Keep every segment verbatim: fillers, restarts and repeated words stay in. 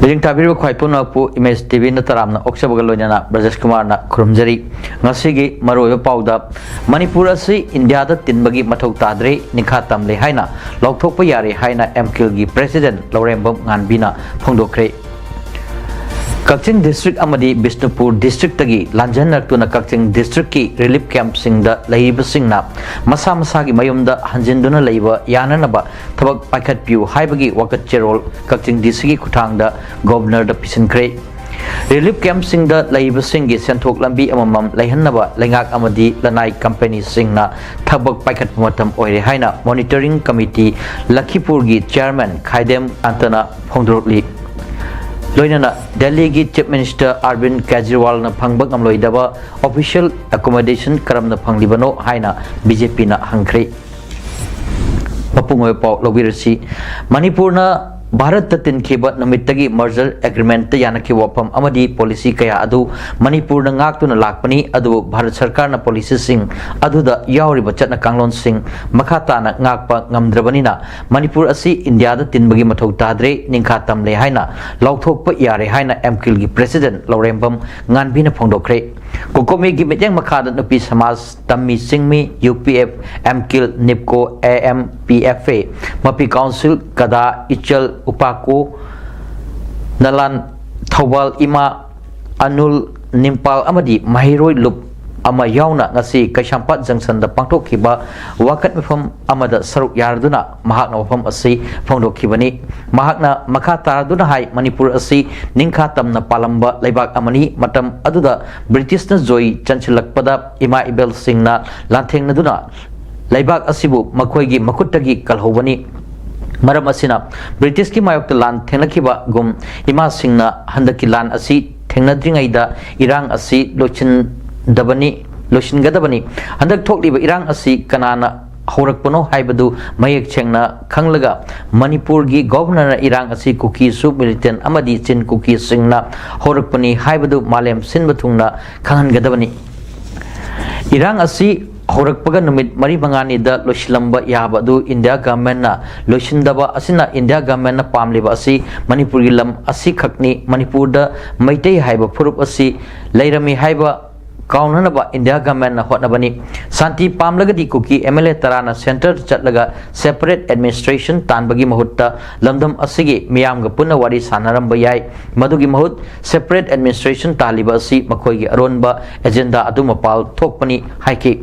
ꯃꯤꯠꯌꯦꯡ ꯇꯥꯕꯤꯔꯤꯕ ꯈ꯭ꯋꯥꯏ ꯄꯨꯝꯅꯃꯛꯄꯨ ꯏꯃꯦꯖ ꯇꯤ ꯚꯤꯅ ꯇꯔꯥꯝꯅ ꯑꯣꯛꯆꯕꯒ ꯂꯣꯏꯅꯅ ꯕ꯭ꯔꯖꯦꯁ ꯀꯨꯃꯥꯔꯅ ꯈꯨꯔꯨꯝꯖꯔꯤ꯫ ꯉꯁꯤꯒꯤ ꯃꯔꯨꯑꯣꯏꯕ ꯄꯥꯎꯗ, ꯃꯅꯤꯄꯨꯔ ꯑꯁꯤ ꯏꯟꯗꯤꯌꯥꯗ ꯇꯤꯟꯕꯒꯤ ꯃꯊꯧ ꯇꯥꯗ꯭ꯔꯦ, ꯅꯤꯡꯈꯥ ꯇꯝꯂꯦ ꯍꯥꯏꯅ ꯂꯥꯎꯊꯣꯛꯄ ꯌꯥꯔꯦ ꯍꯥꯏꯅ ꯑꯦꯝ ꯀꯤꯜꯒꯤ ꯄ꯭ꯔꯦꯁꯤꯗꯦꯟꯠ ꯂꯧꯔꯦꯝꯕꯝ ꯉꯥꯟꯕꯤꯅ ꯐꯣꯡꯗꯣꯛꯈ꯭ꯔꯦ꯫ ꯀꯛꯆꯤꯡ ꯗꯤꯁꯇ꯭ꯔꯤꯛ ꯑꯃꯗꯤ ꯕꯤꯁꯅꯨꯄꯨꯔ ꯗꯤꯁꯇ꯭ꯔꯤꯛꯇꯒꯤ ꯂꯥꯟꯖꯦꯟꯅꯔꯛꯇꯨꯅ ꯀꯛꯆꯤꯡ ꯗꯤꯁꯇ꯭ꯔꯤꯛꯀꯤ ꯔꯤꯂꯤꯐ ꯀꯦꯝꯞꯁꯤꯡꯗ ꯂꯩꯔꯤꯕꯁꯤꯡꯅ ꯃꯁꯥ ꯃꯁꯥꯒꯤ ꯃꯌꯨꯝꯗ ꯍꯟꯖꯤꯟꯗꯨꯅ ꯂꯩꯕ ꯌꯥꯅꯅꯕ ꯊꯕꯛ ꯄꯥꯏꯈꯠꯄꯤꯌꯨ ꯍꯥꯏꯕꯒꯤ ꯋꯥꯀꯠꯆꯦꯔꯣꯜ ꯀꯛꯆꯤꯡ ꯗꯤ ꯁꯤꯒꯤ ꯈꯨꯠꯊꯥꯡꯗ ꯒꯣꯕꯔꯅꯔꯗ ꯄꯤꯁꯤꯟꯈ꯭ꯔꯦ꯫ ꯔꯤꯂꯤꯐ ꯀꯦꯝꯞꯁꯤꯡꯗ ꯂꯩꯔꯤꯕꯁꯤꯡꯒꯤ ꯁꯦꯟꯊꯣꯛ ꯂꯝꯕꯤ ꯑꯃꯃꯝ ꯂꯩꯍꯟꯅꯕ ꯂꯩꯉꯥꯛ ꯑꯃꯗꯤ ꯂꯅꯥꯏ ꯀꯝꯄꯦꯅꯤꯁꯤꯡꯅ ꯊꯕꯛ ꯄꯥꯏꯈꯠꯄ ꯃꯇꯝ ꯑꯣꯏꯔꯦ ꯍꯥꯏꯅ ꯃꯣꯅꯤꯇꯔꯤꯡ ꯀꯃꯤꯇꯤ ꯂꯈꯤꯄꯨꯔꯒꯤ ꯆꯤꯌꯔꯃꯦꯟ ꯈꯥꯏꯗꯦꯝ ꯀꯥꯟꯇꯅ ꯐꯣꯡꯗꯣꯔꯛꯂꯤ꯫ ꯂꯣꯏꯅꯅ ꯗꯦꯜꯂꯤꯒꯤ ꯆꯤꯐ ꯃꯤꯅꯤꯁꯇꯔ ꯑꯔꯕꯤꯟ ꯀꯦꯖꯔꯤꯋꯥꯜꯅ ꯐꯪꯕ ꯉꯝꯂꯣꯏꯗꯕ ꯑꯣꯐꯤꯁꯤꯌꯦꯜ ꯑꯦꯀꯣꯃꯣꯗꯦꯁꯟ ꯀꯔꯝꯅ ꯐꯪꯂꯤꯕꯅꯣ ꯍꯥꯏꯅ ꯕꯤ ꯖꯦ ꯄꯤꯅ ꯍꯪꯈ꯭ꯔꯦ꯫ ꯃꯄꯨꯡ ꯑꯣꯏꯕ ꯄꯥꯎ ꯂꯧꯕꯤꯔꯁꯤ꯫ ꯃꯅꯤꯄꯨꯔꯅ ꯚꯥꯔꯠꯇ ꯇꯤꯟꯈꯤꯕ ꯅꯨꯃꯤꯠꯇꯒꯤ ꯃꯔꯖꯔ ꯑꯦꯒ꯭ꯔꯤꯃꯦꯟꯠꯇ ꯌꯥꯅꯈꯤꯕ ꯋꯥꯐꯝ ꯑꯃꯗꯤ ꯄꯣꯂꯤꯁꯤ ꯀꯌꯥ ꯑꯗꯨ ꯃꯅꯤꯄꯨꯔꯅ ꯉꯥꯛꯇꯨꯅ ꯂꯥꯛꯄꯅꯤ, ꯑꯗꯨꯕꯨ ꯚꯥꯔꯠ ꯁꯔꯀꯥꯔꯅ ꯄꯣꯂꯤꯁꯤꯁꯤꯡ ꯑꯗꯨꯗ ꯌꯥꯎꯔꯤꯕ ꯆꯠꯅ ꯀꯥꯡꯂꯣꯟꯁꯤꯡ ꯃꯈꯥ ꯇꯥꯅ ꯉꯥꯛꯄ ꯉꯝꯗ꯭ꯔꯕꯅꯤꯅ ꯃꯅꯤꯄꯨꯔ ꯑꯁꯤ ꯏꯟꯗꯤꯌꯥꯗ ꯇꯤꯟꯕꯒꯤ ꯃꯊꯧ ꯇꯥꯗ꯭ꯔꯦ, ꯅꯤꯡꯈꯥ ꯇꯝꯂꯦ ꯍꯥꯏꯅ ꯂꯥꯎꯊꯣꯛꯄ ꯌꯥꯔꯦ ꯍꯥꯏꯅ ꯑꯦꯝ ꯀꯤꯜꯒꯤ ꯄ꯭ꯔꯦꯁꯤꯗꯦꯟꯠ ꯂꯧꯔꯦꯝꯕꯝ ꯉꯥꯟꯕꯤꯅ ꯐꯣꯡꯗꯣꯛꯈ꯭ꯔꯦ꯫ ꯀꯣꯀꯣꯃꯤꯒꯤ ꯃꯤꯠꯌꯦꯡ ꯃꯈꯥꯗ ꯅꯨꯄꯤ ꯁꯃꯥꯖ, ꯇꯝꯃꯤ ꯆꯤꯡꯃꯤ, ꯌꯨ ꯄꯤ ꯑꯦꯐ, ꯑꯦꯝ ꯀꯤꯜ, ꯅꯤꯞꯀꯣ, A M P F A, ꯃꯄꯤ ꯀꯥꯎꯟꯁꯤꯜ, ꯀꯗꯥ, ꯏꯆꯜ, ꯎꯄꯥꯀꯣ, ꯅꯂꯥꯟ, ꯊꯧꯕꯥꯜ ꯏꯃꯥ, ꯑꯅꯨꯜ, ꯅꯤꯝꯄꯥꯜ ꯑꯃꯗꯤ ꯃꯍꯩꯔꯣꯏ ꯂꯨꯞ ꯑꯃ ꯌꯥꯎꯅ ꯉꯁꯤ ꯀꯩꯁꯥꯝꯄꯥꯠ ꯖꯪꯁꯟꯗ ꯄꯥꯡꯊꯣꯛꯈꯤꯕ ꯋꯥꯀꯠ ꯃꯤꯐꯝ ꯑꯃꯗ ꯁꯔꯨꯛ ꯌꯥꯔꯗꯨꯅ ꯃꯍꯥꯛꯅ ꯋꯥꯐꯝ ꯑꯁꯤ ꯐꯣꯡꯗꯣꯛꯈꯤꯕꯅꯤ꯫ ꯃꯍꯥꯛꯅ ꯃꯈꯥ ꯇꯥꯔꯗꯨꯅ ꯍꯥꯏ, ꯃꯅꯤꯄꯨꯔ ꯑꯁꯤ ꯅꯤꯡꯈꯥ ꯇꯝꯅ ꯄꯥꯜꯂꯝꯕ ꯂꯩꯕꯥꯛ ꯑꯃꯅꯤ꯫ ꯃꯇꯝ ꯑꯗꯨꯗ ꯕ꯭ꯔꯤꯇꯤꯁꯅ ꯖꯣꯏ ꯆꯟꯁꯤꯜꯂꯛꯄꯗ ꯏꯃꯥ ꯏꯕꯦꯜꯁꯤꯡꯅ ꯂꯥꯟꯊꯦꯡꯅꯗꯨꯅ ꯂꯩꯕꯥꯛ ꯑꯁꯤꯕꯨ ꯃꯈꯣꯏꯒꯤ ꯃꯈꯨꯠꯇꯒꯤ ꯀꯜꯍꯧꯕꯅꯤ꯫ ꯃꯔꯝ ꯑꯁꯤꯅ ꯕ꯭ꯔꯤꯇꯤꯁꯀꯤ ꯃꯥꯌꯣꯛꯇ ꯂꯥꯟ ꯊꯦꯡꯅꯈꯤꯕꯒꯨꯝ ꯏꯃꯥꯁꯤꯡꯅ ꯍꯟꯗꯛꯀꯤ ꯂꯥꯟ ꯑꯁꯤ ꯊꯦꯡꯅꯗ꯭ꯔꯤꯉꯩꯗ ꯏꯔꯥꯡ ꯑꯁꯤ ꯂꯣꯏꯁꯤꯟꯗꯕꯅꯤ, ꯂꯣꯏꯁꯤꯟꯒꯗꯕꯅꯤ꯫ ꯍꯟꯗꯛ ꯊꯣꯛꯂꯤꯕ ꯏꯔꯥꯡ ꯑꯁꯤ ꯀꯅꯥꯅ ꯍꯧꯔꯛꯄꯅꯣ ꯍꯥꯏꯕꯗꯨ ꯃꯌꯦꯛ ꯁꯦꯡꯅ ꯈꯪꯂꯒ ꯃꯅꯤꯄꯨꯔꯒꯤ ꯒꯣꯚꯔꯅꯔꯅ ꯏꯔꯥꯡ ꯑꯁꯤ ꯀꯨꯀꯤꯁꯨ ꯃꯤꯂꯤꯇꯦꯟ ꯑꯃꯗꯤ ꯆꯤꯟ ꯀꯨꯀꯤꯁꯤꯡꯅ ꯍꯧꯔꯛꯄꯅꯤ ꯍꯥꯏꯕꯗꯨ ꯃꯥꯂꯦꯝ ꯁꯤꯟꯕ ꯊꯨꯡꯅ ꯈꯪꯍꯟꯒꯗꯕꯅꯤ꯫ ꯏꯔꯥꯡ ꯑꯁꯤ ꯍꯧꯔꯛꯄꯒ ꯅꯨꯃꯤꯠ ꯃꯔꯤ ꯃꯉꯥꯅꯤꯗ ꯂꯣꯏꯁꯤꯜꯂꯝꯕ ꯌꯥꯕ ꯑꯗꯨ ꯏꯟꯗꯤꯌꯥ ꯒꯚꯔꯟꯃꯦꯟꯠꯅ ꯂꯣꯏꯁꯤꯟꯗꯕ ꯑꯁꯤꯅ ꯏꯟꯗꯤꯌꯥ ꯒꯚꯔꯟꯃꯦꯟꯠꯅ ꯄꯥꯝꯂꯤꯕ ꯑꯁꯤ ꯃꯅꯤꯄꯨꯔꯒꯤ ꯂꯝ ꯑꯁꯤꯈꯛꯅꯤ, ꯃꯅꯤꯄꯨꯔꯗ ꯃꯩꯇꯩ ꯍꯥꯏꯕ ꯐꯨꯔꯨꯞ ꯑꯁꯤ ꯂꯩꯔꯝꯃꯤ ꯍꯥꯏꯕ ꯀꯥꯎꯅꯅꯕ ꯏꯟꯗꯤꯌꯥ ꯒꯚꯔꯟꯃꯦꯟꯠꯅ ꯍꯣꯠꯅꯕꯅꯤ꯫ ꯁꯥꯟꯇꯤ ꯄꯥꯝꯂꯒꯗꯤ ꯀꯨꯀꯤ ꯑꯦꯝ ꯑꯦꯜ ꯑꯦ ꯇꯔꯥꯅ ꯁꯦꯟꯇꯔꯗ ꯆꯠꯂꯒ ꯁꯦꯄꯔꯦꯠ ꯑꯦꯗꯃꯤꯅꯤꯁꯇ꯭ꯔꯦꯁꯟ ꯇꯥꯟꯕꯒꯤ ꯃꯍꯨꯠꯇ ꯂꯝꯗꯝ ꯑꯁꯤꯒꯤ ꯃꯤꯌꯥꯝꯒ ꯄꯨꯟꯅ ꯋꯥꯔꯤ ꯁꯥꯟꯅꯔꯝꯕ ꯌꯥꯏ꯫ ꯃꯗꯨꯒꯤ ꯃꯍꯨꯠ ꯁꯦꯄꯔꯦꯠ ꯑꯦꯗꯃꯤꯅꯤꯁꯇ꯭ꯔꯦꯁꯟ ꯇꯥꯜꯂꯤꯕ ꯑꯁꯤ ꯃꯈꯣꯏꯒꯤ ꯑꯔꯣꯟꯕ ꯑꯦꯖꯦꯟꯗꯥ ꯑꯗꯨ ꯃꯄꯥꯜ ꯊꯣꯛꯄꯅꯤ ꯍꯥꯏꯈꯤ꯫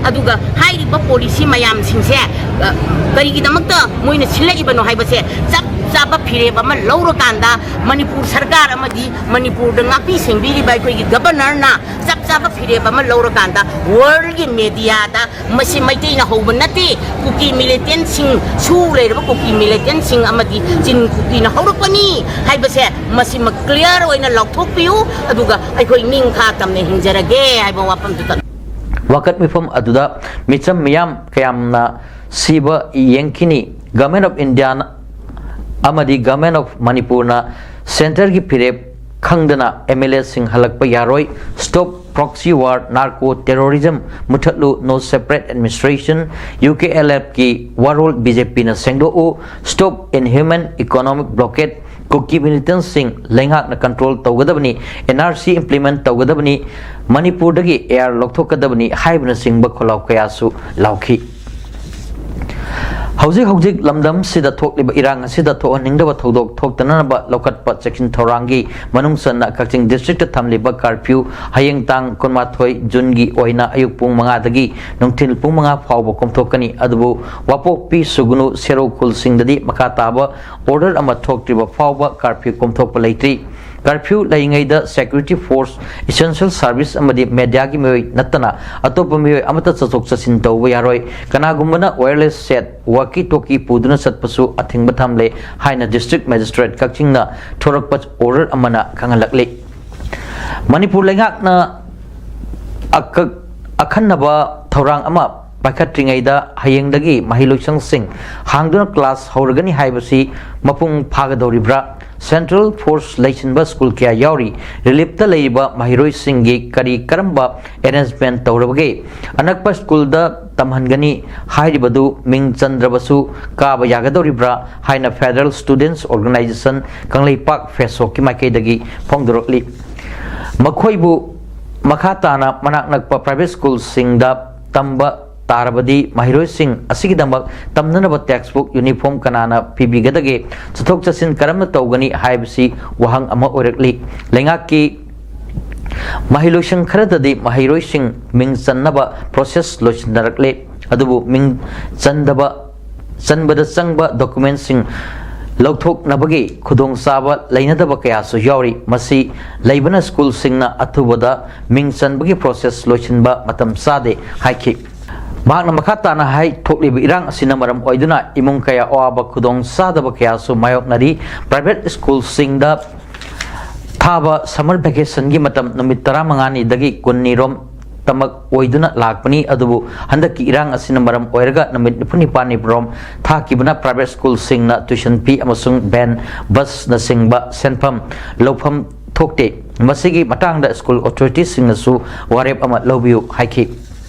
ꯑꯗꯨꯒ ꯍꯥꯏꯔꯤꯕ ꯄꯣꯂꯤꯁꯤ ꯃꯌꯥꯝꯁꯤꯡꯁꯦ, ꯑ, ꯀꯔꯤꯒꯤꯗꯃꯛꯇ ꯃꯣꯏꯅ ꯁꯤꯜꯂꯛꯏꯕꯅꯣ ꯍꯥꯏꯕꯁꯦ ꯆꯞ ꯆꯥꯕ ꯐꯤꯔꯦꯞ ꯑꯃ ꯂꯧꯔꯀꯥꯟꯗ ꯃꯅꯤꯄꯨꯔ ꯁꯔꯀꯥꯔ ꯑꯃꯗꯤ ꯃꯅꯤꯄꯨꯔꯗ ꯉꯥꯛꯄꯤ ꯁꯦꯟꯕꯤꯔꯤꯕ ꯑꯩꯈꯣꯏꯒꯤ ꯒꯕꯔꯅꯔꯅ ꯆꯞ ꯆꯥꯕ ꯐꯤꯔꯦꯞ ꯑꯃ ꯂꯧꯔꯀꯥꯟꯗ ꯋꯥꯔꯜꯒꯤ ꯃꯦꯗꯤꯌꯥꯗ ꯃꯁꯤ ꯃꯩꯇꯩꯅ ꯍꯧꯕ ꯅꯠꯇꯦ, ꯀꯨꯀꯤ ꯃꯤꯂꯤꯇꯦꯟꯁꯤꯡ, ꯁꯨ ꯂꯩꯔꯕ ꯀꯨꯀꯤ ꯃꯤꯂꯤꯇꯦꯟꯁꯤꯡ ꯑꯃꯗꯤ ꯆꯤꯟ ꯀꯨꯀꯤꯅ ꯍꯧꯔꯛꯄꯅꯤ ꯍꯥꯏꯕꯁꯦ ꯃꯁꯤꯃ ꯀ꯭ꯂꯤꯌꯥꯔ ꯑꯣꯏꯅ ꯂꯥꯎꯊꯣꯛꯄꯤꯌꯨ, ꯑꯗꯨꯒ ꯑꯩꯈꯣꯏ ꯅꯤꯡꯈꯥ ꯇꯝꯅ ꯍꯤꯡꯖꯔꯒꯦ ꯍꯥꯏꯕ ꯋꯥꯐꯝꯗꯨꯇꯪ꯫ ꯋꯥꯀꯠ ꯃꯤꯐꯝ ꯑꯗꯨꯗ ꯃꯤꯆꯝ ꯃꯤꯌꯥꯝ ꯀꯌꯥꯝꯅ ꯁꯤꯕ ꯌꯦꯡꯈꯤꯅꯤ꯫ Government of India ꯑꯃꯗꯤ Government of ꯃꯅꯤꯄꯨꯔꯅ ꯁꯦꯟꯇꯔꯒꯤ ꯐꯤꯔꯦꯞ ꯈꯪꯗꯅ ꯑꯦꯝ ꯑꯦꯜ ꯑꯦꯁꯤꯡ ꯍꯜꯂꯛꯄ ꯌꯥꯔꯣꯏ꯫ Stop proxy war, narco terrorism ꯃꯨꯊꯠꯂꯨ, no separate administration, U K L ꯑꯦꯐꯀꯤ ꯋꯥꯔꯣꯜ ꯕꯤ ꯖꯦ ꯄꯤꯅ ꯁꯦꯡꯗꯣꯛꯎ, stop inhuman economic blockade, ꯀꯨꯀꯤ ꯃꯤꯂꯤꯇꯦꯟꯁꯤꯡ ꯂꯩꯉꯥꯛꯅ ꯀꯟꯇ꯭ꯔꯣꯜ ꯇꯧꯒꯗꯕꯅꯤ, ꯑꯦꯟ ꯑꯥꯔ ꯁꯤ ꯏꯝꯄ꯭ꯂꯤꯃꯦꯟꯠ ꯇꯧꯒꯗꯕꯅꯤ, ꯃꯅꯤꯄꯨꯔꯗꯒꯤ ꯑꯦ ꯑꯥꯔ ꯂꯧꯊꯣꯛꯀꯗꯕꯅꯤ ꯍꯥꯏꯕꯅꯆꯤꯡꯕ ꯈꯣꯜꯂꯥꯎ ꯀꯌꯥꯁꯨ ꯂꯥꯎꯈꯤ꯫ ꯍꯧꯖꯤꯛ ꯍꯧꯖꯤꯛ ꯂꯝꯗꯝꯁꯤꯗ ꯊꯣꯛꯂꯤꯕ ꯏꯔꯥꯡ ꯑꯁꯤꯗ ꯊꯣꯛꯍꯟꯅꯤꯡꯗꯕ ꯊꯧꯗꯣꯛ ꯊꯣꯛꯇꯅꯅꯕ ꯂꯧꯈꯠꯄ ꯆꯦꯛꯁꯤꯟ ꯊꯧꯔꯥꯡꯒꯤ ꯃꯅꯨꯡ ꯆꯟꯅ ꯀꯛꯆꯤꯡ ꯗꯤꯁꯇ꯭ꯔꯤꯛꯇ ꯊꯝꯂꯤꯕ ꯀꯥꯔꯐ꯭ꯌꯨ ꯍꯌꯦꯡ ꯇꯥꯡ ꯀꯨꯟꯃꯥꯊꯣꯏ ꯖꯨꯟꯒꯤ ꯑꯣꯏꯅ ꯑꯌꯨꯛ ꯄꯨꯡ ꯃꯉꯥꯗꯒꯤ ꯅꯨꯡꯊꯤꯜ ꯄꯨꯡ ꯃꯉꯥ ꯐꯥꯎꯕ ꯀꯣꯝꯊꯣꯛꯀꯅꯤ꯫ ꯑꯗꯨꯕꯨ ꯋꯥꯄꯣꯛꯄꯤ, ꯁꯨꯒꯨꯅꯨ, ꯁꯦꯔꯧ ꯈꯨꯜꯁꯤꯡꯗꯗꯤ ꯃꯈꯥ ꯇꯥꯕ ꯑꯣꯔꯗꯔ ꯑꯃ ꯊꯣꯛꯇ꯭ꯔꯤꯕ ꯐꯥꯎꯕ ꯀꯥꯔꯐ꯭ꯌꯨ ꯀꯣꯝꯊꯣꯛꯄ ꯂꯩꯇ꯭ꯔꯤ꯫ Curfew ꯂꯩꯔꯤꯉꯩꯗ security force, essential service ꯑꯃꯗꯤ mediaꯒꯤ ꯃꯤꯑꯣꯏ ꯅꯠꯇꯅ ꯑꯇꯣꯞꯄ ꯃꯤꯑꯣꯏ ꯑꯃꯠꯇ ꯆꯠꯊꯣꯛ ꯆꯠꯁꯤꯟ ꯇꯧꯕ ꯌꯥꯔꯣꯏ꯫ ꯀꯅꯥꯒꯨꯝꯕꯅ wireless set, walkie talkie ꯄꯨꯗꯨꯅ ꯆꯠꯄꯁꯨ ꯑꯊꯤꯡꯕ ꯊꯝꯂꯦ ꯍꯥꯏꯅ district magistrate ꯀꯛꯆꯤꯡꯅ ꯊꯣꯔꯛꯄ order ꯑꯃꯅ ꯈꯪꯍꯜꯂꯛꯂꯤ꯫ ꯃꯅꯤꯄꯨꯔ ꯂꯩꯉꯥꯛꯅ ꯑꯀꯛ-, ꯑꯈꯟꯅꯕ ꯊꯧꯔꯥꯡ ꯑꯃ ꯄꯥꯏꯈꯠꯇ꯭ꯔꯤꯉꯩꯗ ꯍꯌꯦꯡꯗꯒꯤ ꯃꯍꯩꯂꯣꯏꯁꯪꯁꯤꯡ ꯍꯥꯡꯗꯨꯅ class ꯍꯧꯔꯒꯅꯤ ꯍꯥꯏꯕꯁꯤ ꯃꯄꯨꯡ ꯐꯥꯒꯗꯧꯔꯤꯕ꯭ꯔꯥ? Central force ꯂꯩꯁꯤꯟꯕ school ꯀꯌꯥ ꯌꯥꯎꯔꯤ꯫ Reliefꯇ ꯂꯩꯔꯤꯕ ꯃꯍꯩꯔꯣꯏꯁꯤꯡꯒꯤ ꯀꯔꯤ ꯀꯔꯝꯕ arrangement ꯇꯧꯔꯕꯒꯦ? ꯑꯅꯛꯄ schoolꯗ ꯇꯝꯍꯟꯒꯅꯤ ꯍꯥꯏꯔꯤꯕꯗꯨ ꯃꯤꯡ ꯆꯟꯗ꯭ꯔꯕꯁꯨ ꯀꯥꯕ ꯌꯥꯒꯗꯧꯔꯤꯕ꯭ꯔꯥ ꯍꯥꯏꯅ Federal Students Organisation ꯀꯪꯂꯩꯄꯥꯛ, FASOꯀꯤ ꯃꯥꯏꯀꯩꯗꯒꯤ ꯐꯣꯡꯗꯣꯔꯛꯂꯤ꯫ ꯃꯈꯣꯏꯕꯨ ꯃꯈꯥ ꯇꯥꯅ ꯃꯅꯥꯛ ꯅꯛꯄ private schoolꯁꯤꯡꯗ ꯇꯝꯕ ꯇꯥꯔꯕꯗꯤ ꯃꯍꯩꯔꯣꯏꯁꯤꯡ ꯑꯁꯤꯒꯤꯗꯃꯛ ꯇꯝꯅꯅꯕ textbook, uniform ꯀꯅꯥꯅ ꯄꯤꯕꯤꯒꯗꯒꯦ? ꯆꯠꯊꯣꯛ ꯆꯠꯁꯤꯟ ꯀꯔꯝꯅ ꯇꯧꯒꯅꯤ ꯍꯥꯏꯕꯁꯤ ꯋꯥꯍꯪ ꯑꯃ ꯑꯣꯏꯔꯛꯂꯤ꯫ ꯂꯩꯉꯥꯛꯀꯤ ꯃꯍꯩꯂꯣꯏꯁꯪ ꯈꯔꯗꯗꯤ ꯃꯍꯩꯔꯣꯏꯁꯤꯡ ꯃꯤꯡ ꯆꯟꯅꯕ process ꯂꯣꯏꯁꯤꯟꯅꯔꯛꯂꯦ, ꯑꯗꯨꯕꯨ ꯃꯤꯡ ꯆꯟꯗꯕ, ꯆꯟꯕꯗ ꯆꯪꯕ documentꯁꯤꯡ ꯂꯧꯊꯣꯛꯅꯕꯒꯤ ꯈꯨꯗꯣꯡꯆꯥꯕ ꯂꯩꯅꯗꯕ ꯀꯌꯥꯁꯨ ꯌꯥꯎꯔꯤ꯫ ꯃꯁꯤ ꯂꯩꯕꯅ schoolꯁꯤꯡꯅ ꯑꯊꯨꯕꯗ ꯃꯤꯡ ꯆꯟꯕꯒꯤ process ꯂꯣꯏꯁꯤꯟꯕ ꯃꯇꯝ ꯆꯥꯗꯦ ꯍꯥꯏꯈꯤ꯫ ꯃꯍꯥꯛꯅ ꯃꯈꯥ ꯇꯥꯅ ꯍꯥꯏ, ꯊꯣꯛꯂꯤꯕ ꯏꯔꯥꯡ ꯑꯁꯤꯅ ꯃꯔꯝ ꯑꯣꯏꯗꯨꯅ ꯏꯃꯨꯡ ꯀꯌꯥ ꯑꯋꯥꯕ ꯈꯨꯗꯣꯡ ꯆꯥꯗꯕ ꯀꯌꯥꯁꯨ ꯃꯥꯌꯣꯛꯅꯔꯤ꯫ Private schoolꯁꯤꯡꯗ ꯊꯥꯕ summer vacationꯒꯤ ꯃꯇꯝ ꯅꯨꯃꯤꯠ ꯇꯔꯥꯃꯉꯥꯅꯤꯗꯒꯤ ꯀꯨꯟꯅꯤꯔꯣꯝ ꯇꯃꯛ ꯑꯣꯏꯗꯨꯅ ꯂꯥꯛꯄꯅꯤ, ꯑꯗꯨꯕꯨ ꯍꯟꯗꯛꯀꯤ ꯏꯔꯥꯡ ꯑꯁꯤꯅ ꯃꯔꯝ ꯑꯣꯏꯔꯒ ꯅꯨꯃꯤꯠ ꯅꯤꯐꯨ ꯅꯤꯄꯥꯜꯅꯤ ꯔꯣꯝ ꯊꯥꯈꯤꯕꯅ private schoolꯁꯤꯡꯅ tuition fee ꯑꯃꯁꯨꯡ van, busꯅꯆꯤꯡꯕ ꯁꯦꯟꯐꯝ ꯂꯧꯐꯝ ꯊꯣꯛꯇꯦ꯫ ꯃꯁꯤꯒꯤ ꯃꯇꯥꯡꯗ school authorityꯁꯤꯡꯅꯁꯨ ꯋꯥꯔꯦꯞ ꯑꯃ ꯂꯧꯕꯤꯌꯨ ꯍꯥꯏꯈꯤ꯫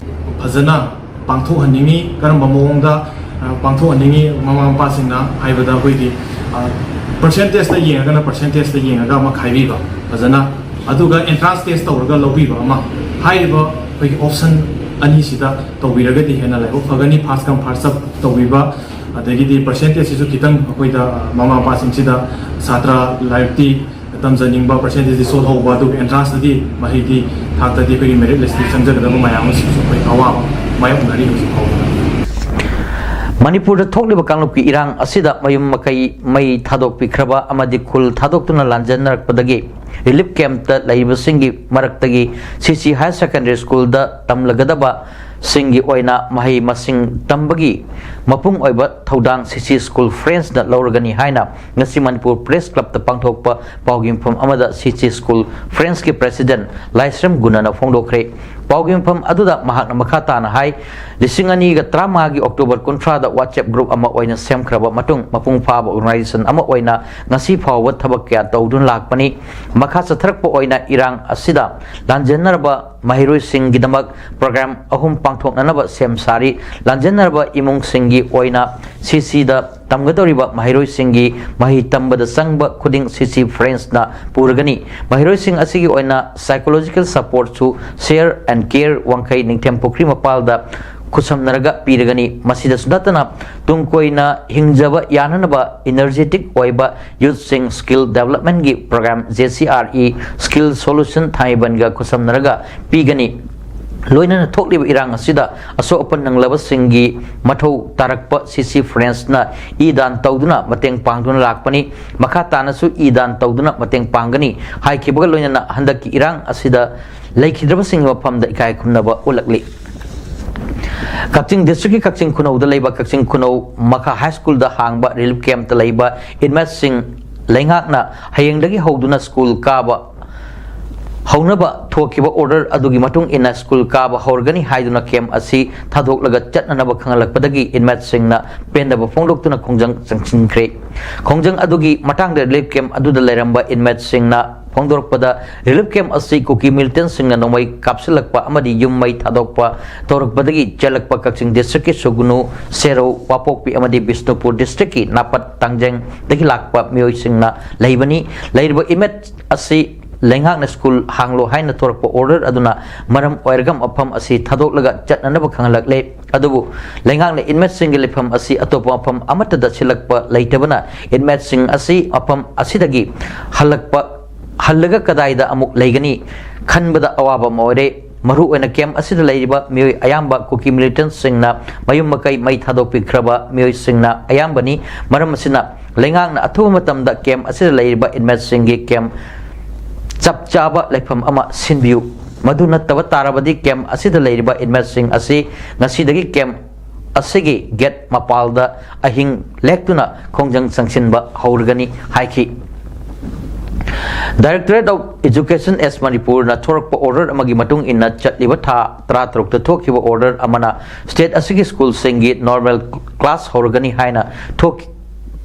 ꯐꯖꯅ ꯄꯥꯡꯊꯣꯛꯍꯟꯅꯤꯡꯉꯤ꯫ ꯀꯔꯝꯕ ꯃꯑꯣꯡꯗ, ꯑ, ꯄꯥꯡꯊꯣꯛꯍꯟꯅꯤꯡꯉꯤ? ꯃꯃꯥ ꯃꯄꯥꯁꯤꯡꯅ ꯍꯥꯏꯕꯗ ꯑꯩꯈꯣꯏꯒꯤ, ꯑ, percentageꯇ ꯌꯦꯡꯉꯒꯅ percentageꯇ ꯌꯦꯡꯉꯒ ꯑꯃ ꯈꯥꯏꯕꯤꯕ ꯐꯖꯅ, ꯑꯗꯨꯒ entrance test ꯇꯧꯔꯒ ꯂꯧꯕꯤꯕ ꯑꯃ, ꯍꯥꯏꯔꯤꯕ ꯑꯩꯈꯣꯏꯒꯤ option ꯑꯅꯤꯁꯤꯗ ꯇꯧꯕꯤꯔꯒꯗꯤ ꯍꯦꯟꯅ ꯂꯥꯏꯕꯛ ꯐꯒꯅꯤ꯫ First come first serve ꯇꯧꯕꯤꯕ, ꯑꯗꯒꯤꯗꯤ percentageꯁꯤꯁꯨ ꯈꯤꯇꯪ ꯑꯩꯈꯣꯏꯗ, ꯑ, ꯃꯃꯥ ꯃꯄꯥꯁꯤꯡꯁꯤꯗ ꯁꯥꯇ꯭ꯔ ꯂꯥꯏꯔꯤꯛꯇꯤ ꯇꯝꯖꯅꯤꯡꯕ, percentageꯇꯤ ꯁꯣꯜꯍꯧꯕ, ꯑꯗꯨꯒ entrance ꯇꯗꯤ ꯃꯍꯩꯗꯤ ꯊꯥꯛꯇꯗꯤ ꯑꯩꯈꯣꯏꯒꯤ merit listꯇ ꯆꯪꯖꯒꯗꯕ ꯃꯌꯥꯝ ꯑꯃꯁꯤꯁꯨ ꯑꯩꯈꯣꯏ ꯑꯋꯥꯕ ꯃꯥꯌꯣꯛꯅꯔꯤ ꯍꯧꯖꯤꯛ ꯐꯥꯎꯕꯗ꯫ ꯃꯅꯤꯄꯨꯔꯗ ꯊꯣꯛꯂꯤꯕ ꯀꯥꯡꯂꯨꯞꯀꯤ ꯏꯔꯥꯡ ꯑꯁꯤꯗ ꯃꯌꯨꯝ ꯃꯀꯩ ꯃꯩ ꯊꯥꯗꯣꯛꯄꯤꯈ꯭ꯔꯕ ꯑꯃꯗꯤ ꯈꯨꯜ ꯊꯥꯗꯣꯛꯇꯨꯅ ꯂꯥꯟꯖꯦꯟꯅꯔꯛꯄꯗꯒꯤ ꯔꯤꯂꯤꯐ ꯀꯦꯝꯞꯇ ꯂꯩꯔꯤꯕꯁꯤꯡꯒꯤ ꯃꯔꯛꯇꯒꯤ ꯁꯤꯁꯤ ꯍꯥꯌꯔ ꯁꯦꯀꯦꯟꯗꯔꯤ ꯁ꯭ꯀꯨꯜꯗ ꯇꯝꯂꯒꯗꯕꯁꯤꯡꯒꯤ ꯑꯣꯏꯅ ꯃꯍꯩ ꯃꯁꯤꯡ ꯇꯝꯕꯒꯤ ꯃꯄꯨꯡ ꯑꯣꯏꯕ ꯊꯧꯗꯥꯡ ꯁꯤꯁꯤ ꯁ꯭ꯀꯨꯜ ꯐ꯭ꯔꯦꯟꯁꯅ ꯂꯧꯔꯒꯅꯤ ꯍꯥꯏꯅ ꯉꯁꯤ ꯃꯅꯤꯄꯨꯔ ꯄ꯭ꯔꯦꯁ ꯀ꯭ꯂꯕꯇ ꯄꯥꯡꯊꯣꯛꯄ ꯄꯥꯎꯒꯤ ꯃꯐꯝ ꯑꯃꯗ ꯁꯤꯁꯤ ꯁ꯭ꯀꯨꯜ ꯐ꯭ꯔꯦꯟꯁꯀꯤ ꯄ꯭ꯔꯦꯁꯤꯗꯦꯟ ꯂꯥꯏꯁ꯭ꯔꯝ ꯒꯨꯅꯅ ꯐꯣꯡꯗꯣꯛꯈ꯭ꯔꯦ꯫ ꯄꯥꯎꯒꯤ ꯃꯐꯝ ꯑꯗꯨꯗ ꯃꯍꯥꯛꯅ ꯃꯈꯥ ꯇꯥꯅ ꯍꯥꯏ, ꯂꯤꯁꯤꯡ ꯑꯅꯤꯒ ꯇꯔꯥꯃꯉꯥꯒꯤ ꯑꯣꯛꯇꯣꯕꯔ ꯀꯨꯟꯊ꯭ꯔꯥꯗ WhatsApp ꯒ꯭ꯔꯨꯞ ꯑꯃ ꯑꯣꯏꯅ ꯁꯦꯝꯈ꯭ꯔꯕ ꯃꯇꯨꯡ, ꯃꯄꯨꯡ ꯐꯥꯕ ꯑꯣꯔꯒꯅꯥꯏꯖꯦꯁꯟ ꯑꯃ ꯑꯣꯏꯅ ꯉꯁꯤ ꯐꯥꯎꯕ ꯊꯕꯛ ꯀꯌꯥ ꯇꯧꯗꯨꯅ ꯂꯥꯛꯄꯅꯤ꯫ ꯃꯈꯥ ꯆꯠꯊꯔꯛꯄ ꯑꯣꯏꯅ ꯏꯔꯥꯡ ꯑꯁꯤꯗ ꯂꯥꯟꯖꯦꯟꯅꯔꯕ ꯃꯍꯩꯔꯣꯏꯁꯤꯡꯒꯤꯗꯃꯛ ꯄ꯭ꯔꯣꯒ꯭ꯔꯥꯝ ꯑꯍꯨꯝ ꯄꯥꯡꯊꯣꯛꯅꯅꯕ ꯁꯦꯝ ꯁꯥꯔꯤ꯫ ꯂꯥꯟꯖꯦꯟꯅꯔꯕ ꯏꯃꯨꯡꯁꯤꯡꯒꯤ ꯑꯣꯏꯅ ꯁꯤꯁꯤꯗ ꯇꯝꯒꯗꯧꯔꯤꯕ ꯃꯍꯩꯔꯣꯏꯁꯤꯡꯒꯤ ꯃꯍꯩ ꯇꯝꯕꯗ ꯆꯪꯕ ꯈꯨꯗꯤꯡ ꯁꯤꯁꯤ ꯐ꯭ꯔꯦꯟꯁꯅ ꯄꯨꯔꯒꯅꯤ꯫ ꯃꯍꯩꯔꯣꯏꯁꯤꯡ ꯑꯁꯤꯒꯤ ꯑꯣꯏꯅ psychological supportꯁꯨ Share and Care ꯋꯥꯡꯈꯩ ꯅꯤꯡꯊꯦꯝ ꯄꯨꯈ꯭ꯔꯤ ꯃꯄꯥꯜꯗ ꯈꯨꯠꯁꯝꯅꯔꯒ ꯄꯤꯔꯒꯅꯤ꯫ ꯃꯁꯤꯗꯁꯨ ꯅꯠꯇꯅ ꯇꯨꯡ ꯀꯣꯏꯅ ꯍꯤꯡꯖꯕ ꯌꯥꯅꯅꯕ energetic ꯑꯣꯏꯕ ꯌꯨꯠꯁꯤꯡ skill developmentꯀꯤ ꯄ꯭ꯔꯣꯒ꯭ꯔꯥꯝ JCRE Skill Solution ꯊꯥꯡꯃꯩꯕꯟꯒ ꯈꯨꯠꯁꯝꯅꯔꯒ ꯄꯤꯒꯅꯤ꯫ ꯂꯣꯏꯅꯅ ꯊꯣꯛꯂꯤꯕ ꯏꯔꯥꯡ ꯑꯁꯤꯗ ꯑꯁꯣꯛ ꯑꯄꯟ ꯅꯪꯂꯕꯁꯤꯡꯒꯤ ꯃꯊꯧ ꯇꯥꯔꯛꯄ ꯁꯤꯁꯤ ꯐ꯭ꯔꯦꯟꯁꯅ ꯏ ꯗꯥꯟ ꯇꯧꯗꯨꯅ ꯃꯇꯦꯡ ꯄꯥꯡꯗꯨꯅ ꯂꯥꯛꯄꯅꯤ꯫ ꯃꯈꯥ ꯇꯥꯅꯁꯨ ꯏ ꯗꯥꯟ ꯇꯧꯗꯨꯅ ꯃꯇꯦꯡ ꯄꯥꯡꯒꯅꯤ ꯍꯥꯏꯈꯤꯕꯒ ꯂꯣꯏꯅꯅ ꯍꯟꯗꯛꯀꯤ ꯏꯔꯥꯡ ꯑꯁꯤꯗ ꯂꯩꯈꯤꯗ꯭ꯔꯕꯁꯤꯡꯒꯤ ꯃꯐꯝꯗ ꯏꯀꯥꯏ ꯈꯨꯝꯅꯕ ꯎꯠꯂꯛꯂꯤ꯫ ꯀꯛꯆꯤꯡ ꯗꯤꯁꯇ꯭ꯔꯤꯛꯀꯤ ꯀꯛꯆꯤꯡ ꯈꯨꯅꯧꯗ ꯂꯩꯕ ꯀꯛꯆꯤꯡ ꯈꯨꯅꯧ ꯃꯈꯥ ꯍꯥꯏ ꯁ꯭ꯀꯨꯜꯗ ꯍꯥꯡꯕ ꯔꯤꯂꯤꯐ ꯀꯦꯝꯞꯇ ꯂꯩꯕ ꯏꯟꯃꯦꯠꯁꯤꯡ ꯂꯩꯉꯥꯛꯅ ꯍꯌꯦꯡꯗꯒꯤ ꯍꯧꯗꯨꯅ ꯁ꯭ꯀꯨꯜ ꯀꯥꯕ ꯍꯧꯅꯕ ꯊꯣꯛꯈꯤꯕ ꯑꯣꯔꯗꯔ ꯑꯗꯨꯒꯤ ꯃꯇꯨꯡ ꯏꯟꯅ ꯁ꯭ꯀꯨꯜ ꯀꯥꯕ ꯍꯧꯔꯒꯅꯤ ꯍꯥꯏꯗꯨꯅ ꯀꯦꯝꯞ ꯑꯁꯤ ꯊꯥꯗꯣꯛꯂꯒ ꯆꯠꯅꯅꯕ ꯈꯪꯍꯜꯂꯛꯄꯗꯒꯤ ꯏꯟꯃꯦꯠꯁꯤꯡꯅ ꯄꯦꯟꯗꯕ ꯐꯣꯡꯗꯣꯛꯇꯨꯅ ꯈꯣꯡꯖꯪ ꯆꯪꯁꯤꯟꯈ꯭ꯔꯦ꯫ ꯈꯣꯡꯖꯪ ꯑꯗꯨꯒꯤ ꯃꯇꯥꯡꯗ ꯔꯤꯂꯤꯐ ꯀꯦꯝꯞ ꯑꯗꯨꯗ ꯂꯩꯔꯝꯕ ꯏꯟꯃꯦꯠꯁꯤꯡꯅ ꯐꯣꯡꯗꯣꯔꯛꯄꯗ, ꯔꯤꯂꯤꯐ ꯀꯦꯝꯞ ꯑꯁꯤ ꯀꯨꯀꯤ ꯃꯤꯂꯤꯇꯦꯟꯁꯤꯡꯅ ꯅꯣꯡꯃꯩ ꯀꯥꯞꯁꯤꯜꯂꯛꯄ ꯑꯃꯗꯤ ꯌꯨꯝ ꯃꯩ ꯊꯥꯗꯣꯛꯄ ꯇꯧꯔꯛꯄꯗꯒꯤ ꯆꯦꯜꯂꯛꯄ ꯀꯛꯆꯤꯡ ꯗꯤꯁꯇ꯭ꯔꯤꯛꯀꯤ ꯁꯨꯒꯨꯅꯨ, ꯁꯦꯔꯧ, ꯋꯥꯄꯣꯛꯄꯤ ꯑꯃꯗꯤ ꯕꯤꯁꯅꯨꯄꯨꯔ ꯗꯤꯁꯇ꯭ꯔꯤꯛꯀꯤ ꯅꯥꯄꯠ ꯇꯥꯡꯖꯦꯡꯗꯒꯤ ꯂꯥꯛꯄ ꯃꯤꯑꯣꯏꯁꯤꯡꯅ ꯂꯩꯕꯅꯤ꯫ ꯂꯩꯔꯤꯕ ꯏꯟꯃꯦꯠ ꯑꯁꯤ ꯂꯩꯉꯥꯛꯅ ꯁ꯭ꯀꯨꯜ ꯍꯥꯡꯂꯣ ꯍꯥꯏꯅ ꯊꯣꯔꯛꯄ ꯑꯣꯔꯗꯔ ꯑꯗꯨꯅ ꯃꯔꯝ ꯑꯣꯏꯔꯒ ꯃꯐꯝ ꯑꯁꯤ ꯊꯥꯗꯣꯛꯂꯒ ꯆꯠꯅꯅꯕ ꯈꯪꯍꯜꯂꯛꯂꯦ꯫ ꯑꯗꯨꯕꯨ ꯂꯩꯉꯥꯛꯅ ꯏꯟꯃꯦꯠꯁꯤꯡꯒꯤ ꯂꯩꯐꯝ ꯑꯁꯤ ꯑꯇꯣꯞꯄ ꯃꯐꯝ ꯑꯃꯠꯇꯗ ꯁꯤꯜꯂꯛꯄ ꯂꯩꯇꯕꯅ ꯏꯟꯃꯦꯠꯁꯤꯡ ꯑꯁꯤ ꯃꯐꯝ ꯑꯁꯤꯗꯒꯤ ꯍꯜꯂꯛꯄ, ꯍꯜꯂꯒ ꯀꯗꯥꯏꯗ ꯑꯃꯨꯛ ꯂꯩꯒꯅꯤ ꯈꯟꯕꯗ ꯑꯋꯥꯕ ꯑꯃ ꯑꯣꯏꯔꯦ꯫ ꯃꯔꯨꯑꯣꯏꯅ ꯀꯦꯝꯞ ꯑꯁꯤꯗ ꯂꯩꯔꯤꯕ ꯃꯤꯑꯣꯏ ꯑꯌꯥꯝꯕ ꯀꯨꯀꯤ ꯃꯤꯂꯤꯇꯦꯟꯠꯁꯤꯡꯅ ꯃꯌꯨꯝ ꯃꯀꯩ ꯃꯩ ꯊꯥꯗꯣꯛꯄꯤꯈ꯭ꯔꯕ ꯃꯤꯑꯣꯏꯁꯤꯡꯅ ꯑꯌꯥꯝꯕꯅꯤ꯫ ꯃꯔꯝ ꯑꯁꯤꯅ ꯂꯩꯉꯥꯛꯅ ꯑꯊꯨꯕ ꯃꯇꯝꯗ ꯀꯦꯝꯞ ꯑꯁꯤꯗ ꯂꯩꯔꯤꯕ ꯏꯟꯃꯦꯠꯁꯤꯡꯒꯤ ꯀꯦꯝꯞ ꯆꯞ ꯆꯥꯕ ꯂꯩꯐꯝ ꯑꯃ ꯁꯤꯟꯕꯤꯌꯨ꯫ ꯃꯗꯨ ꯅꯠꯇꯕ ꯇꯥꯔꯕꯗꯤ ꯀꯦꯝꯞ ꯑꯁꯤꯗ ꯂꯩꯔꯤꯕ ꯏꯟꯃꯦꯠꯁꯤꯡ ꯑꯁꯤ ꯉꯁꯤꯗꯒꯤ ꯀꯦꯝꯞ ꯑꯁꯤꯒꯤ ꯒꯦꯠ ꯃꯄꯥꯜꯗ ꯑꯍꯤꯡ ꯂꯦꯛꯇꯨꯅ ꯈꯣꯡꯖꯪ ꯆꯪꯁꯤꯟꯕ ꯍꯧꯔꯒꯅꯤ ꯍꯥꯏꯈꯤ꯫ Directorate of Education ꯑꯦꯁ ꯃꯅꯤꯄꯨꯔꯅ ꯊꯣꯔꯛꯄ ꯑꯣꯔꯗꯔ ꯑꯃꯒꯤ ꯃꯇꯨꯡ ꯏꯟꯅ ꯆꯠꯂꯤꯕ ꯊꯥ ꯇꯔꯥꯇꯔꯨꯛꯇ ꯊꯣꯛꯈꯤꯕ ꯑꯣꯔꯗꯔ ꯑꯃꯅ ꯁ꯭ꯇꯦꯠ ꯑꯁꯤꯒꯤ ꯁ꯭ꯀꯨꯜꯁꯤꯡꯒꯤ ꯅꯣꯔꯃꯦꯜ ꯀ꯭ꯂꯥꯁ ꯍꯧꯔꯒꯅꯤ ꯍꯥꯏꯅ ꯊꯣꯛ-,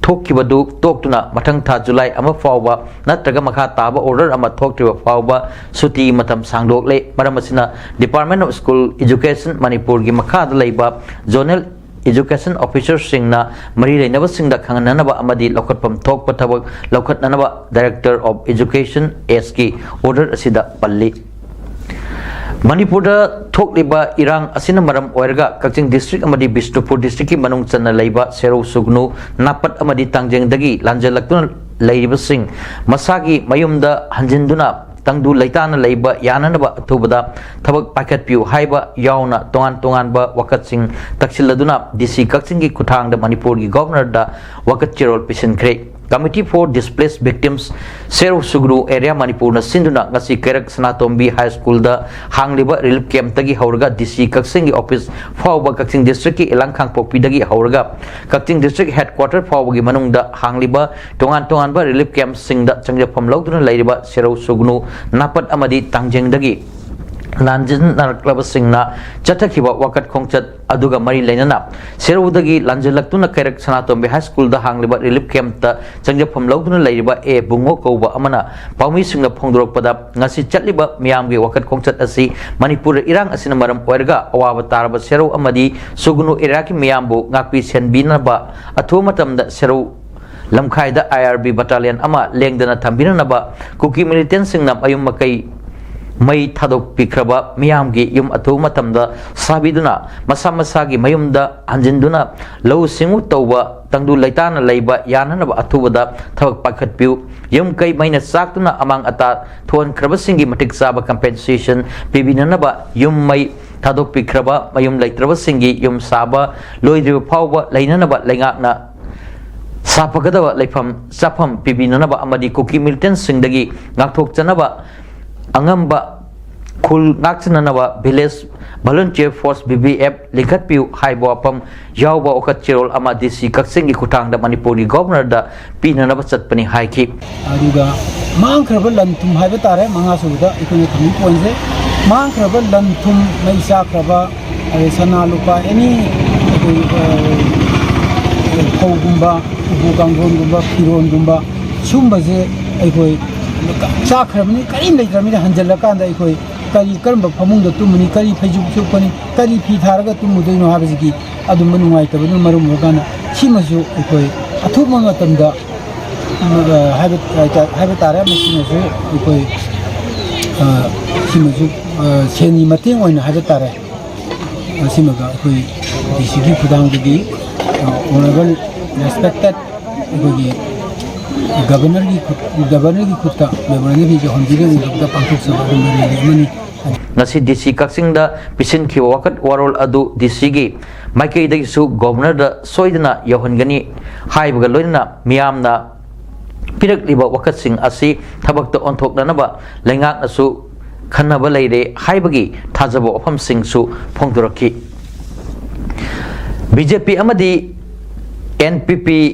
ꯊꯣꯛꯈꯤꯕꯗꯨ ꯇꯣꯛꯇꯨꯅ ꯃꯊꯪ ꯊꯥ ꯖꯨꯂꯥꯏ ꯑꯃ ꯐꯥꯎꯕ ꯅꯠꯇ꯭ꯔꯒ ꯃꯈꯥ ꯇꯥꯕ ꯑꯣꯔꯗꯔ ꯑꯃ ꯊꯣꯛꯇ꯭ꯔꯤꯕ ꯐꯥꯎꯕ ꯁꯨꯇꯤ ꯃꯇꯝ ꯁꯥꯡꯗꯣꯛꯂꯦ꯫ ꯃꯔꯝ ꯑꯁꯤꯅ Department of School Education ꯃꯅꯤꯄꯨꯔꯒꯤ ꯃꯈꯥꯗ ꯂꯩꯕ zonal education officerꯁꯤꯡꯅ ꯃꯔꯤ ꯂꯩꯅꯕꯁꯤꯡꯗ ꯈꯪꯍꯟꯅꯅꯕ ꯑꯃꯗꯤ ꯂꯧꯈꯠꯐꯝ ꯊꯣꯛꯄ ꯊꯕꯛ ꯂꯧꯈꯠꯅꯅꯕ Director of Education ꯑꯦꯁꯀꯤ ꯑꯣꯔꯗꯔ ꯑꯁꯤꯗ ꯄꯜꯂꯤ꯫ ꯃꯅꯤꯄꯨꯔꯗ ꯊꯣꯛꯂꯤꯕ ꯏꯔꯥꯡ ꯑꯁꯤꯅ ꯃꯔꯝ ꯑꯣꯏꯔꯒ ꯀꯛꯆꯤꯡ ꯗꯤꯁꯇ꯭ꯔꯤꯛ ꯑꯃꯗꯤ ꯕꯤꯁꯅꯨꯄꯨꯔ ꯗꯤꯁꯇ꯭ꯔꯤꯛꯀꯤ ꯃꯅꯨꯡ ꯆꯟꯅ ꯂꯩꯕ ꯁꯦꯔꯧ ꯁꯨꯒꯅꯨ, ꯅꯥꯄꯠ ꯑꯃꯗꯤ ꯇꯥꯡꯖꯦꯡꯗꯒꯤ ꯂꯥꯟꯖꯦꯜꯂꯛꯇꯨꯅ ꯂꯩꯔꯤꯕꯁꯤꯡ ꯃꯁꯥꯒꯤ ꯃꯌꯨꯝꯗ ꯍꯟꯖꯤꯟꯗꯨꯅ ꯇꯪꯗꯨ ꯂꯩꯇꯥꯅ ꯂꯩꯕ ꯌꯥꯅꯅꯕ ꯑꯊꯨꯕꯗ ꯊꯕꯛ ꯄꯥꯏꯈꯠꯄꯤꯌꯨ ꯍꯥꯏꯕ ꯌꯥꯎꯅ ꯇꯣꯉꯥꯟ ꯇꯣꯉꯥꯟꯕ ꯋꯥꯀꯠꯁꯤꯡ ꯇꯛꯁꯤꯜꯂꯗꯨꯅ ꯗꯤ ꯁꯤ ꯀꯛꯆꯤꯡꯒꯤ ꯈꯨꯠꯊꯥꯡꯗ ꯃꯅꯤꯄꯨꯔꯒꯤ ꯒꯣꯚꯔꯅꯔꯗ ꯋꯥꯀꯠ ꯆꯦꯔꯣꯜ ꯄꯤꯁꯤꯟꯈ꯭ꯔꯦ꯫ Committee for Displaced Victims ꯁꯦꯔꯧ ꯁꯨꯒꯅꯨ ꯑꯦꯔꯤꯌꯥ ꯃꯅꯤꯄꯨꯔꯅ ꯁꯤꯟꯗꯨꯅ ꯉꯁꯤ ꯀꯩꯔꯛ ꯁꯅꯥꯇꯣꯝꯕꯤ ꯍꯥꯏ ꯁ꯭ꯀꯨꯜꯗ ꯍꯥꯡꯂꯤꯕ ꯔꯤꯂꯤꯐ ꯀꯦꯝꯞꯇꯒꯤ ꯍꯧꯔꯒ ꯗꯤ ꯁꯤ ꯀꯛꯆꯤꯡꯒꯤ ꯑꯣꯐꯤꯁ ꯐꯥꯎꯕ, ꯀꯛꯆꯤꯡ ꯗꯤꯁꯇ꯭ꯔꯤꯛꯀꯤ ꯏꯂꯥꯡ ꯈꯥꯡꯄꯣꯛꯄꯤꯗꯒꯤ ꯍꯧꯔꯒ ꯀꯛꯆꯤꯡ ꯗꯤꯁꯇ꯭ꯔꯤꯛ ꯍꯦꯗꯀ꯭ꯋꯥꯇꯔ ꯐꯥꯎꯕꯒꯤ ꯃꯅꯨꯡꯗ ꯍꯥꯡꯂꯤꯕ ꯇꯣꯉꯥꯟ ꯇꯣꯉꯥꯟꯕ ꯔꯤꯂꯤꯐ ꯀꯦꯝꯞꯁꯤꯡꯗ ꯆꯪꯖꯐꯝ ꯂꯧꯗꯨꯅ ꯂꯩꯔꯤꯕ ꯁꯦꯔꯧ ꯁꯨꯒꯅꯨ, ꯅꯥꯄꯠ ꯑꯃꯗꯤ ꯇꯥꯡꯖꯦꯡꯗꯒꯤ ꯂꯥꯟꯖꯤꯟꯅꯔꯛꯂꯕꯁꯤꯡꯅ ꯆꯠꯊꯈꯤꯕ ꯋꯥꯀꯠ ꯈꯣꯡꯆꯠ ꯑꯗꯨꯒ ꯃꯔꯤ ꯂꯩꯅꯅ ꯁꯦꯔꯧꯗꯒꯤ ꯂꯥꯟꯖꯤꯜꯂꯛꯇꯨꯅ ꯀꯩꯔꯛ ꯁꯅꯥꯇꯣꯝꯕꯤ ꯍꯥꯏ ꯁ꯭ꯀꯨꯜꯗ ꯍꯥꯡꯂꯤꯕ ꯔꯤꯂꯤꯐ ꯀꯦꯝꯞꯇ ꯆꯪꯖꯐꯝ ꯂꯧꯗꯨꯅ ꯂꯩꯔꯤꯕ ꯑꯦ ꯕꯨꯡꯉꯣ ꯀꯧꯕ ꯑꯃꯅ ꯄꯥꯎꯃꯤꯁꯤꯡꯅ ꯐꯣꯡꯗꯣꯔꯛꯄꯗ, ꯉꯁꯤ ꯆꯠꯂꯤꯕ ꯃꯤꯌꯥꯝꯒꯤ ꯋꯥꯀꯠ ꯈꯣꯡꯆꯠ ꯑꯁꯤ ꯃꯅꯤꯄꯨꯔꯗ ꯏꯔꯥꯡ ꯑꯁꯤꯅ ꯃꯔꯝ ꯑꯣꯏꯔꯒ ꯑꯋꯥꯕ ꯇꯥꯔꯕ ꯁꯦꯔꯧ ꯑꯃꯗꯤ ꯁꯨꯒꯅꯨ ꯑꯦꯔꯤꯌꯥꯒꯤ ꯃꯤꯌꯥꯝꯕꯨ ꯉꯥꯛꯄꯤ ꯁꯦꯟꯕꯤꯅꯕ ꯑꯊꯨꯕ ꯃꯇꯝꯗ ꯁꯦꯔꯧ ꯂꯝꯈꯥꯏꯗ ꯑꯥꯏ ꯑꯥꯔ ꯕꯤ ꯕꯠꯇꯥꯂꯤꯌꯟ ꯑꯃ ꯂꯦꯡꯗꯅ ꯊꯝꯕꯤꯅꯅꯕ ꯀꯨꯀꯤ ꯃꯤꯂꯤꯇꯦꯟꯠꯁꯤꯡꯅ ꯃꯌꯨꯝ ꯃꯀꯩ ꯃꯩ ꯊꯥꯗꯣꯛꯄꯤꯈ꯭ꯔꯕ ꯃꯤꯌꯥꯝꯒꯤ ꯌꯨꯝ ꯑꯊꯨꯕ ꯃꯇꯝꯗ ꯁꯥꯕꯤꯗꯨꯅ ꯃꯁꯥ ꯃꯁꯥꯒꯤ ꯃꯌꯨꯝꯗ ꯍꯟꯖꯤꯟꯗꯨꯅ ꯂꯧꯎ ꯁꯤꯡꯎ ꯇꯧꯕ ꯇꯪꯗꯨ ꯂꯩꯇꯥꯅ ꯂꯩꯕ ꯌꯥꯅꯅꯕ ꯑꯊꯨꯕꯗ ꯊꯕꯛ ꯄꯥꯏꯈꯠꯄꯤꯌꯨ꯫ ꯌꯨꯝ ꯀꯩ ꯃꯩꯅ ꯆꯥꯛꯇꯨꯅ ꯑꯃꯥꯡ ꯑꯇꯥ ꯊꯣꯛꯍꯟꯈ꯭ꯔꯕꯁꯤꯡꯒꯤ ꯃꯇꯤꯛ ꯆꯥꯕ compensation ꯄꯤꯕꯤꯅꯅꯕ, ꯌꯨꯝ ꯃꯩ ꯊꯥꯗꯣꯛꯄꯤꯈ꯭ꯔꯕ ꯃꯌꯨꯝ ꯂꯩꯇ꯭ꯔꯕꯁꯤꯡꯒꯤ ꯌꯨꯝ ꯁꯥꯕ ꯂꯣꯏꯗ꯭ꯔꯤꯕ ꯐꯥꯎꯕ ꯂꯩꯅꯅꯕ ꯂꯩꯉꯥꯛꯅ ꯁꯥꯐꯒꯗꯕ ꯂꯩꯐꯝ ꯆꯥꯐꯝ ꯄꯤꯕꯤꯅꯅꯕ ꯑꯃꯗꯤ ꯀꯨꯀꯤ militantꯁꯤꯡꯗꯒꯤ ꯉꯥꯛꯊꯣꯛꯆꯅꯕ ꯑꯉꯝꯕ ꯈꯨꯜ ꯉꯥꯛꯆꯅꯅꯕ village volunteer force, V V F, ꯂꯤꯡꯈꯠꯄꯤꯌꯨ ꯍꯥꯏꯕ ꯋꯥꯐꯝ ꯌꯥꯎꯕ ꯋꯥꯀꯠ ꯆꯦꯔꯣꯜ ꯑꯃ D C ꯀꯛꯆꯤꯡꯒꯤ ꯈꯨꯠꯊꯥꯡꯗ ꯃꯅꯤꯄꯨꯔꯒꯤ Governorꯗ ꯄꯤꯅꯅꯕ ꯆꯠꯄꯅꯤ ꯍꯥꯏꯈꯤ꯫ ꯑꯗꯨꯒ ꯃꯥꯡꯈ꯭ꯔꯕ ꯂꯟ ꯊꯨꯝ ꯍꯥꯏꯕ ꯇꯥꯔꯦ, ꯃꯉꯥꯁꯨꯕꯗ ꯑꯩꯈꯣꯏꯅ ꯊꯝꯃꯤ pointꯁꯦ, ꯃꯥꯡꯈ꯭ꯔꯕ ꯂꯟ ꯊꯨꯝ, ꯃꯩ ꯆꯥꯛꯈ꯭ꯔꯕ, ꯑꯗꯩ ꯁꯅꯥ ꯂꯨꯄꯥ, ꯑꯦꯅꯤ, ꯑꯩꯈꯣꯏ, ꯑ, ꯐꯧꯒꯨꯝꯕ, ꯎꯄꯨ ꯀꯥꯡꯊꯣꯟꯒꯨꯝꯕ, ꯐꯤꯔꯣꯟꯒꯨꯝꯕ, ꯁꯨꯝꯕꯁꯦ ꯑꯩꯈꯣꯏ ꯆꯥꯛꯈ꯭ꯔꯕꯅꯤ, ꯀꯔꯤꯝ ꯂꯩꯇ꯭ꯔꯕꯅꯤꯅ ꯍꯟꯖꯜꯂꯀꯥꯟꯗ ꯑꯩꯈꯣꯏ ꯀꯔꯤ, ꯀꯔꯝꯕ ꯐꯃꯨꯡꯗ ꯇꯨꯝꯃꯅꯤ, ꯀꯔꯤ ꯐꯩꯖꯨꯞ ꯁꯨꯞꯀꯅꯤ, ꯀꯔꯤ ꯐꯤ ꯊꯥꯔꯒ ꯇꯨꯝꯃꯨꯗꯣꯏꯅꯣ ꯍꯥꯏꯕꯁꯤꯒꯤ ꯑꯗꯨꯝꯕ ꯅꯨꯡꯉꯥꯏꯇꯕꯗꯨꯅ ꯃꯔꯝ ꯑꯣꯏꯔꯀꯥꯟꯗ ꯁꯤꯃꯁꯨ ꯑꯩꯈꯣꯏ ꯑꯊꯨꯕ ꯃꯇꯝꯗ, ꯎꯝ, ꯍꯥꯏꯕ, ꯍꯥꯏꯕ ꯇꯥꯔꯦ, ꯃꯁꯤꯃꯁꯨ ꯑꯩꯈꯣꯏ, ꯑ, ꯁꯤꯃꯁꯨ, ꯑ, ꯁꯦꯟꯒꯤ ꯃꯇꯦꯡ ꯑꯣꯏꯅ ꯍꯥꯏꯕ ꯇꯥꯔꯦ꯫ ꯃꯁꯤꯃꯒ ꯑꯩꯈꯣꯏ D Cꯒꯤ ꯈꯨꯊꯥꯡꯗꯒꯤ, ꯑ, honourable, respected ꯑꯩꯈꯣꯏꯒꯤ Governorꯒꯤ ꯈꯨꯠ, Governorꯒꯤ ꯈꯨꯠꯇ memorandumꯁꯤ ꯌꯧꯍꯟꯕꯤꯔꯒ ꯄꯥꯡꯊꯣꯛꯆꯕ ꯑꯗꯨꯒꯨꯝꯕ rally ꯑꯃꯅꯤ꯫ ꯉꯁꯤ D C ꯀꯛꯆꯤꯡꯗ ꯄꯤꯁꯤꯟꯈꯤꯕ ꯋꯥꯀꯠ ꯋꯥꯔꯣꯜ ꯑꯗꯨ D Cꯒꯤ ꯃꯥꯏꯀꯩꯗꯒꯤꯁꯨ Governorꯗ ꯁꯣꯏꯗꯅ ꯌꯧꯍꯟꯒꯅꯤ ꯍꯥꯏꯕꯒ ꯂꯣꯏꯅꯅ ꯃꯤꯌꯥꯝꯅ ꯄꯤꯔꯛꯂꯤꯕ ꯋꯥꯀꯠꯁꯤꯡ ꯑꯁꯤ ꯊꯕꯛꯇ ꯑꯣꯟꯊꯣꯛꯅꯅꯕ ꯂꯩꯉꯥꯛꯅꯁꯨ ꯈꯟꯅꯕ ꯂꯩꯔꯦ ꯍꯥꯏꯕꯒꯤ ꯊꯥꯖꯕ ꯋꯥꯐꯝꯁꯤꯡꯁꯨ ꯐꯣꯡꯗꯣꯔꯛꯈꯤ꯫ B J P ꯑꯃꯗꯤ N P P,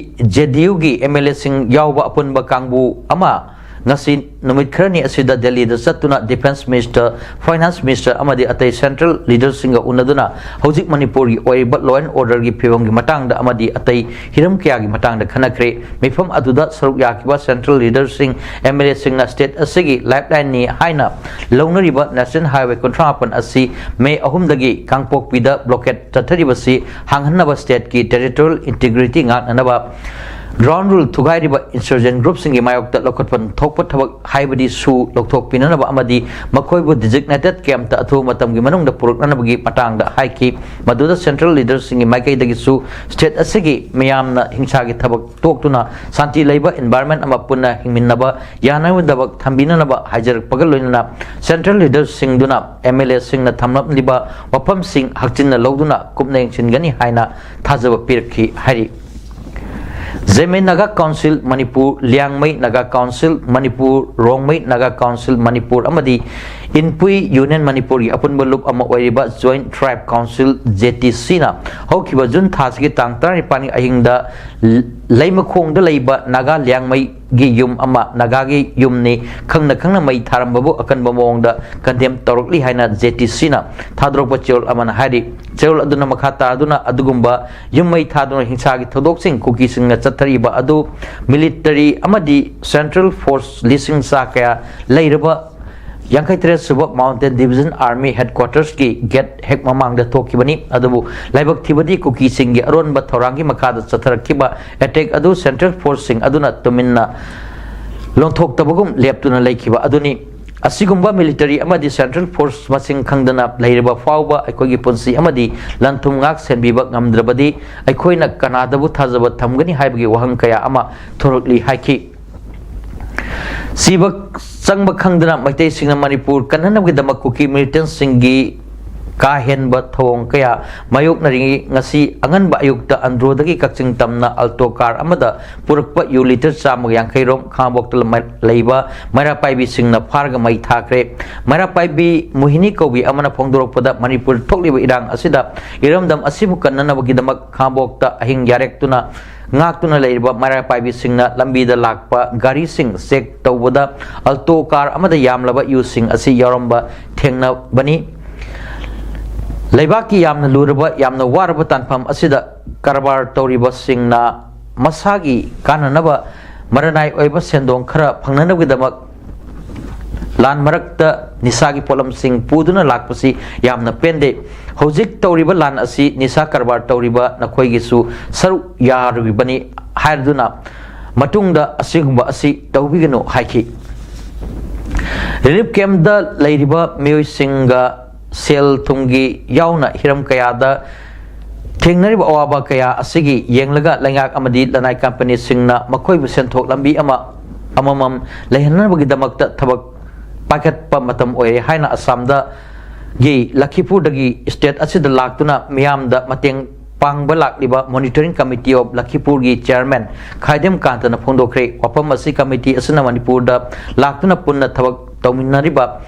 J D Uꯒꯤ M L Aꯁꯤꯡ ꯌꯥꯎꯕ ꯑꯄꯨꯟꯕ ꯀꯥꯡꯕꯨ ꯑꯃ ꯉꯁꯤ ꯅꯨꯃꯤꯠ ꯈꯔꯅꯤ ꯑꯁꯤꯗ ꯗꯦꯜꯂꯤꯗ ꯆꯠꯇꯨꯅ Defence Minister, Finance Minister ꯑꯃꯗꯤ ꯑꯇꯩ central leaderꯁꯤꯡꯒ ꯎꯅꯗꯨꯅ ꯍꯧꯖꯤꯛ ꯃꯅꯤꯄꯨꯔꯒꯤ ꯑꯣꯏꯔꯤꯕ law and orderꯒꯤ ꯐꯤꯕꯝꯒꯤ ꯃꯇꯥꯡꯗ ꯑꯃꯗꯤ ꯑꯇꯩ ꯍꯤꯔꯝ ꯀꯌꯥꯒꯤ ꯃꯇꯥꯡꯗ ꯈꯟꯅꯈ꯭ꯔꯦ꯫ ꯃꯤꯐꯝ ꯑꯗꯨꯗ ꯁꯔꯨꯛ ꯌꯥꯈꯤꯕ central leaderꯁꯤꯡ, M L Aꯁꯤꯡꯅ state ꯑꯁꯤꯒꯤ lifelineꯅꯤ ꯍꯥꯏꯅ ꯂꯧꯅꯔꯤꯕ National Highway ꯀꯨꯟꯊ꯭ꯔꯥ ꯃꯥꯄꯟ ꯑꯁꯤ May ꯑꯍꯨꯝꯗꯒꯤ ꯀꯥꯡꯄꯣꯛꯄꯤꯗ blockade ꯆꯠꯊꯔꯤꯕꯁꯤ ꯍꯥꯡꯍꯟꯅꯕ, stateꯀꯤ territorial integrity ꯉꯥꯛꯅꯅꯕ ground rule ꯊꯨꯒꯥꯏꯔꯤꯕ insurgent group ꯁꯤꯡꯒꯤ ꯃꯥꯌꯣꯛꯇ ꯂꯧꯈꯠꯐꯝ ꯊꯣꯛꯄ ꯊꯕꯛ, ꯍꯥꯏꯕꯗꯤ ꯁꯨ ꯂꯧꯊꯣꯛꯄꯤꯅꯅꯕ ꯑꯃꯗꯤ ꯃꯈꯣꯏꯕꯨ designated camp ꯇ ꯑꯊꯨꯕ ꯃꯇꯝꯒꯤ ꯃꯅꯨꯡꯗ ꯄꯨꯔꯛꯅꯅꯕꯒꯤ ꯃꯇꯥꯡꯗ ꯍꯥꯏꯈꯤ꯫ ꯃꯗꯨꯗ central leader ꯁꯤꯡꯒꯤ ꯃꯥꯏꯀꯩꯗꯒꯤꯁꯨ state ꯑꯁꯤꯒꯤ ꯃꯤꯌꯥꯝꯅ ꯍꯤꯡꯁꯥꯒꯤ ꯊꯕꯛ ꯇꯣꯛꯇꯨꯅ ꯁꯥꯟꯇꯤ ꯂꯩꯕ environment ꯑꯃ ꯄꯨꯟꯅ ꯍꯤꯡꯃꯤꯟꯅꯕ ꯌꯥꯅꯕ ꯊꯝꯕꯤꯅꯅꯕ ꯍꯥꯏꯖꯔꯛꯄꯒ ꯂꯣꯏꯅꯅ central leader ꯁꯤꯡꯗꯨꯅ M L A ꯁꯤꯡꯅ ꯊꯝꯂꯝꯂꯤꯕ ꯋꯥꯐꯝꯁꯤꯡ ꯍꯛꯆꯤꯟꯅ ꯂꯧꯗꯨꯅ ꯀꯨꯞꯅ ꯌꯦꯡꯁꯤꯟꯒꯅꯤ ꯍꯥꯏꯅ ꯊꯥꯖꯕ ꯄꯤꯔꯛꯈꯤ ꯍꯥꯏꯔꯤ꯫ Zeme Naga council Manipur, Liangmai Naga council Manipur, Rongmei Naga council Manipur ꯑꯃꯗꯤ ꯏꯟꯄꯨꯏ ꯌꯨꯅꯤꯌꯟ ꯃꯅꯤꯄꯨꯔꯒꯤ ꯑꯄꯨꯟꯕ ꯂꯨꯞ ꯑꯃ ꯑꯣꯏꯔꯤꯕ Joint Tribe Council, J T C ꯅ ꯍꯧꯈꯤꯕ ꯖꯨꯟ ꯊꯥꯁꯤꯒꯤ ꯇꯥꯡ ꯇꯔꯥꯅꯤꯄꯥꯟꯒꯤ ꯑꯍꯤꯡꯗ ꯂꯩꯃꯈꯣꯡꯗ ꯂꯩꯕ ꯅꯥꯒꯥ ꯂꯤꯌꯥꯡꯃꯩꯒꯤ ꯌꯨꯝ ꯑꯃ, ꯅꯥꯒꯥꯒꯤ ꯌꯨꯝꯅꯤ, ꯈꯪꯅ ꯈꯪꯅ ꯃꯩ ꯊꯥꯔꯝꯕꯕꯨ ꯑꯀꯟꯕ ꯃꯑꯣꯡꯗ condemn ꯇꯧꯔꯛꯂꯤ ꯍꯥꯏꯅ J T C ꯅ ꯊꯥꯗꯣꯔꯛꯄ ꯆꯦꯔꯣꯜ ꯑꯃꯅ ꯍꯥꯏꯔꯤ꯫ ꯆꯦꯔꯣꯜ ꯑꯗꯨꯅ ꯃꯈꯥ ꯇꯥꯗꯨꯅ ꯑꯗꯨꯒꯨꯝꯕ ꯌꯨꯝ ꯃꯩ ꯊꯥꯗꯨꯅ ꯍꯤꯡꯁꯥꯒꯤ ꯊꯧꯗꯣꯛꯁꯤꯡ ꯀꯨꯀꯤꯁꯤꯡꯅ ꯆꯠꯊꯔꯤꯕ ꯑꯗꯨ military ꯑꯃꯗꯤ central force ꯂꯤꯁꯤꯡ ꯆꯥ ꯀꯌꯥ ꯂꯩꯔꯕ ꯌꯥꯡꯈꯩ ꯇꯔꯦꯠ ꯁꯨꯕ Mountain Division Army Headquarters ꯀꯤ gate ꯍꯦꯛ ꯃꯃꯥꯡꯗ ꯊꯣꯛꯈꯤꯕꯅꯤ꯫ ꯑꯗꯨꯕꯨ ꯂꯥꯏꯕꯛ ꯊꯤꯕꯗꯤ ꯀꯨꯀꯤꯁꯤꯡꯒꯤ ꯑꯔꯣꯟꯕ ꯊꯧꯔꯥꯡꯒꯤ ꯃꯈꯥꯗ ꯆꯠꯊꯔꯛꯈꯤꯕ attack ꯑꯗꯨ central force ꯁꯤꯡ ꯑꯗꯨꯅ ꯇꯨꯃꯤꯟꯅ ꯂꯣꯟꯊꯣꯛꯇꯕꯒꯨꯝ ꯂꯦꯞꯇꯨꯅ ꯂꯩꯈꯤꯕ ꯑꯗꯨꯅꯤ꯫ ꯑꯁꯤꯒꯨꯝꯕ military ꯑꯃꯗꯤ central force ꯃꯁꯤꯡ ꯈꯪꯗꯅ ꯂꯩꯔꯕ ꯐꯥꯎꯕ ꯑꯩꯈꯣꯏꯒꯤ ꯄꯨꯟꯁꯤ ꯑꯃꯗꯤ ꯂꯟ ꯊꯨꯝ ꯉꯥꯛ ꯁꯦꯟꯕꯤꯕ ꯉꯝꯗ꯭ꯔꯕꯗꯤ ꯑꯩꯈꯣꯏꯅ ꯀꯅꯥꯗꯕꯨ ꯊꯥꯖꯕ ꯊꯝꯒꯅꯤ ꯍꯥꯏꯕꯒꯤ ꯋꯥꯍꯪ ꯀꯌꯥ ꯑꯃ ꯊꯣꯔꯛꯂꯤ ꯍꯥꯏꯈꯤ꯫ ꯁꯤꯕ ꯆꯪꯕ ꯈꯪꯗꯅ ꯃꯩꯇꯩꯁꯤꯡꯅ ꯃꯅꯤꯄꯨꯔ ꯀꯟꯅꯅꯕꯒꯤꯗꯃꯛ ꯀꯨꯀꯤ militants ꯁꯤꯡꯒꯤ ꯀꯥ ꯍꯦꯟꯕ ꯊꯧꯑꯣꯡ ꯀꯌꯥ ꯃꯥꯌꯣꯛꯅꯔꯤꯉꯩ ꯉꯁꯤ ꯑꯉꯟꯕ ꯑꯌꯨꯛꯇ ꯑꯟꯗ꯭ꯔꯣꯗꯒꯤ ꯀꯛꯆꯤꯡ ꯇꯝꯅ Alto car ꯑꯃꯗ ꯄꯨꯔꯛꯄ ꯌꯨ litre ꯆꯥꯝꯃꯒ ꯌꯥꯡꯈꯩ ꯔꯣꯝ ꯈꯥꯉꯕꯣꯛꯇ ꯂꯩꯕ ꯃꯩꯔꯥ ꯄꯥꯏꯕꯤꯁꯤꯡꯅ ꯐꯥꯔꯒ ꯃꯩ ꯊꯥꯈ꯭ꯔꯦ꯫ ꯃꯩꯔꯥ ꯄꯥꯏꯕꯤ ꯃꯣꯍꯤꯅꯤ ꯀꯧꯕꯤ ꯑꯃꯅ ꯐꯣꯡꯗꯣꯔꯛꯄꯗ ꯃꯅꯤꯄꯨꯔ ꯊꯣꯛꯂꯤꯕ ꯏꯔꯥꯡ ꯑꯁꯤꯗ ꯏꯔꯝꯗꯝ ꯑꯁꯤꯕꯨ ꯀꯟꯅꯅꯕꯒꯤꯗꯃꯛ ꯈꯥꯉꯕꯣꯛꯇ ꯑꯍꯤꯡ ꯌꯥꯔꯦꯛꯇꯨꯅ ꯉꯥꯛꯇꯨꯅ ꯂꯩꯔꯤꯕ ꯃꯩꯔꯥ ꯄꯥꯏꯕꯤꯁꯤꯡꯅ ꯂꯝꯕꯤꯗ ꯂꯥꯛꯄ ꯒꯥꯔꯤꯁꯤꯡ check ꯇꯧꯕꯗ Alto car ꯑꯃꯗ ꯌꯥꯝꯂꯕ ꯌꯨꯁꯤꯡ ꯑꯁꯤ ꯌꯥꯎꯔꯝꯕ ꯊꯦꯡꯅꯕꯅꯤ꯫ ꯂꯩꯕꯥꯛꯀꯤ ꯌꯥꯝꯅ ꯂꯨꯔꯕ, ꯌꯥꯝꯅ ꯋꯥꯔꯕ ꯇꯥꯟꯐꯝ ꯑꯁꯤꯗ ꯀꯔꯕꯥꯔ ꯇꯧꯔꯤꯕꯁꯤꯡꯅ ꯃꯁꯥꯒꯤ ꯀꯥꯟꯅꯅꯕ ꯃꯔꯅꯥꯏ ꯑꯣꯏꯕ ꯁꯦꯟꯗꯣꯡ ꯈꯔ ꯐꯪꯅꯅꯕꯒꯤꯗꯃꯛ ꯂꯥꯟ ꯃꯔꯛꯇ ꯅꯤꯁꯥꯒꯤ ꯄꯣꯠꯂꯝꯁꯤꯡ ꯄꯨꯗꯨꯅ ꯂꯥꯛꯄꯁꯤ ꯌꯥꯝꯅ ꯄꯦꯟꯗꯦ꯫ ꯍꯧꯖꯤꯛ ꯇꯧꯔꯤꯕ ꯂꯥꯟ ꯑꯁꯤ ꯅꯤꯁꯥ ꯀꯔꯕꯥꯔ ꯇꯧꯔꯤꯕ ꯅꯈꯣꯏꯒꯤꯁꯨ ꯁꯔꯨꯛ ꯌꯥꯔꯨꯔꯤꯕꯅꯤ꯫ ꯍꯥꯏꯔꯗꯨꯅ ꯃꯇꯨꯡꯗ ꯑꯁꯤꯒꯨꯝꯕ ꯑꯁꯤ ꯇꯧꯕꯤꯒꯅꯨ ꯍꯥꯏꯈꯤ꯫ ꯔꯤꯂꯤꯐ ꯀꯦꯝꯞꯇ ꯂꯩꯔꯤꯕ ꯃꯤꯑꯣꯏꯁꯤꯡꯒ ꯁꯦꯜ ꯊꯨꯝꯒꯤ ꯌꯥꯎꯅ ꯍꯤꯔꯝ ꯀꯌꯥꯗ ꯊꯦꯡꯅꯔꯤꯕ ꯑꯋꯥꯕ ꯀꯌꯥ ꯑꯁꯤꯒꯤ ꯌꯦꯡꯂꯒ ꯂꯩꯉꯥꯛ ꯑꯃꯗꯤ ꯂꯅꯥꯏ ꯀꯝꯄꯅꯤꯁꯤꯡꯅ ꯃꯈꯣꯏꯕꯨ ꯁꯦꯟꯊꯣꯛ ꯂꯝꯕꯤ ꯑꯃ ꯑꯃꯃꯝ ꯂꯩꯍꯟꯅꯕꯒꯤꯗꯃꯛꯇ ꯊꯕꯛ ꯄꯥꯏꯈꯠꯄ ꯃꯇꯝ ꯑꯣꯏꯔꯦ ꯍꯥꯏꯅ ꯑꯁꯥꯝꯗꯒꯤ ꯂꯈꯤꯄꯨꯔꯗꯒꯤ ꯁ꯭ꯇꯦꯠ ꯑꯁꯤꯗ ꯂꯥꯛꯇꯨꯅ ꯃꯤꯌꯥꯝꯗ ꯃꯇꯦꯡ ꯄꯥꯡꯕ ꯂꯥꯛꯂꯤꯕ Monitoring Committee of ꯂꯈꯤꯄꯨꯔꯒꯤ ꯆꯤꯌꯔꯃꯦꯟ ꯈꯥꯏꯗꯦꯝ ꯀꯥꯟꯇꯅ ꯐꯣꯡꯗꯣꯛꯈ꯭ꯔꯦ꯫ ꯋꯥꯐꯝ ꯑꯁꯤ ꯀꯃꯤꯇꯤ ꯑꯁꯤꯅ ꯃꯅꯤꯄꯨꯔꯗ ꯂꯥꯛꯇꯨꯅ ꯄꯨꯟꯅ ꯊꯕꯛ ꯇꯧꯃꯤꯟꯅꯔꯤꯕ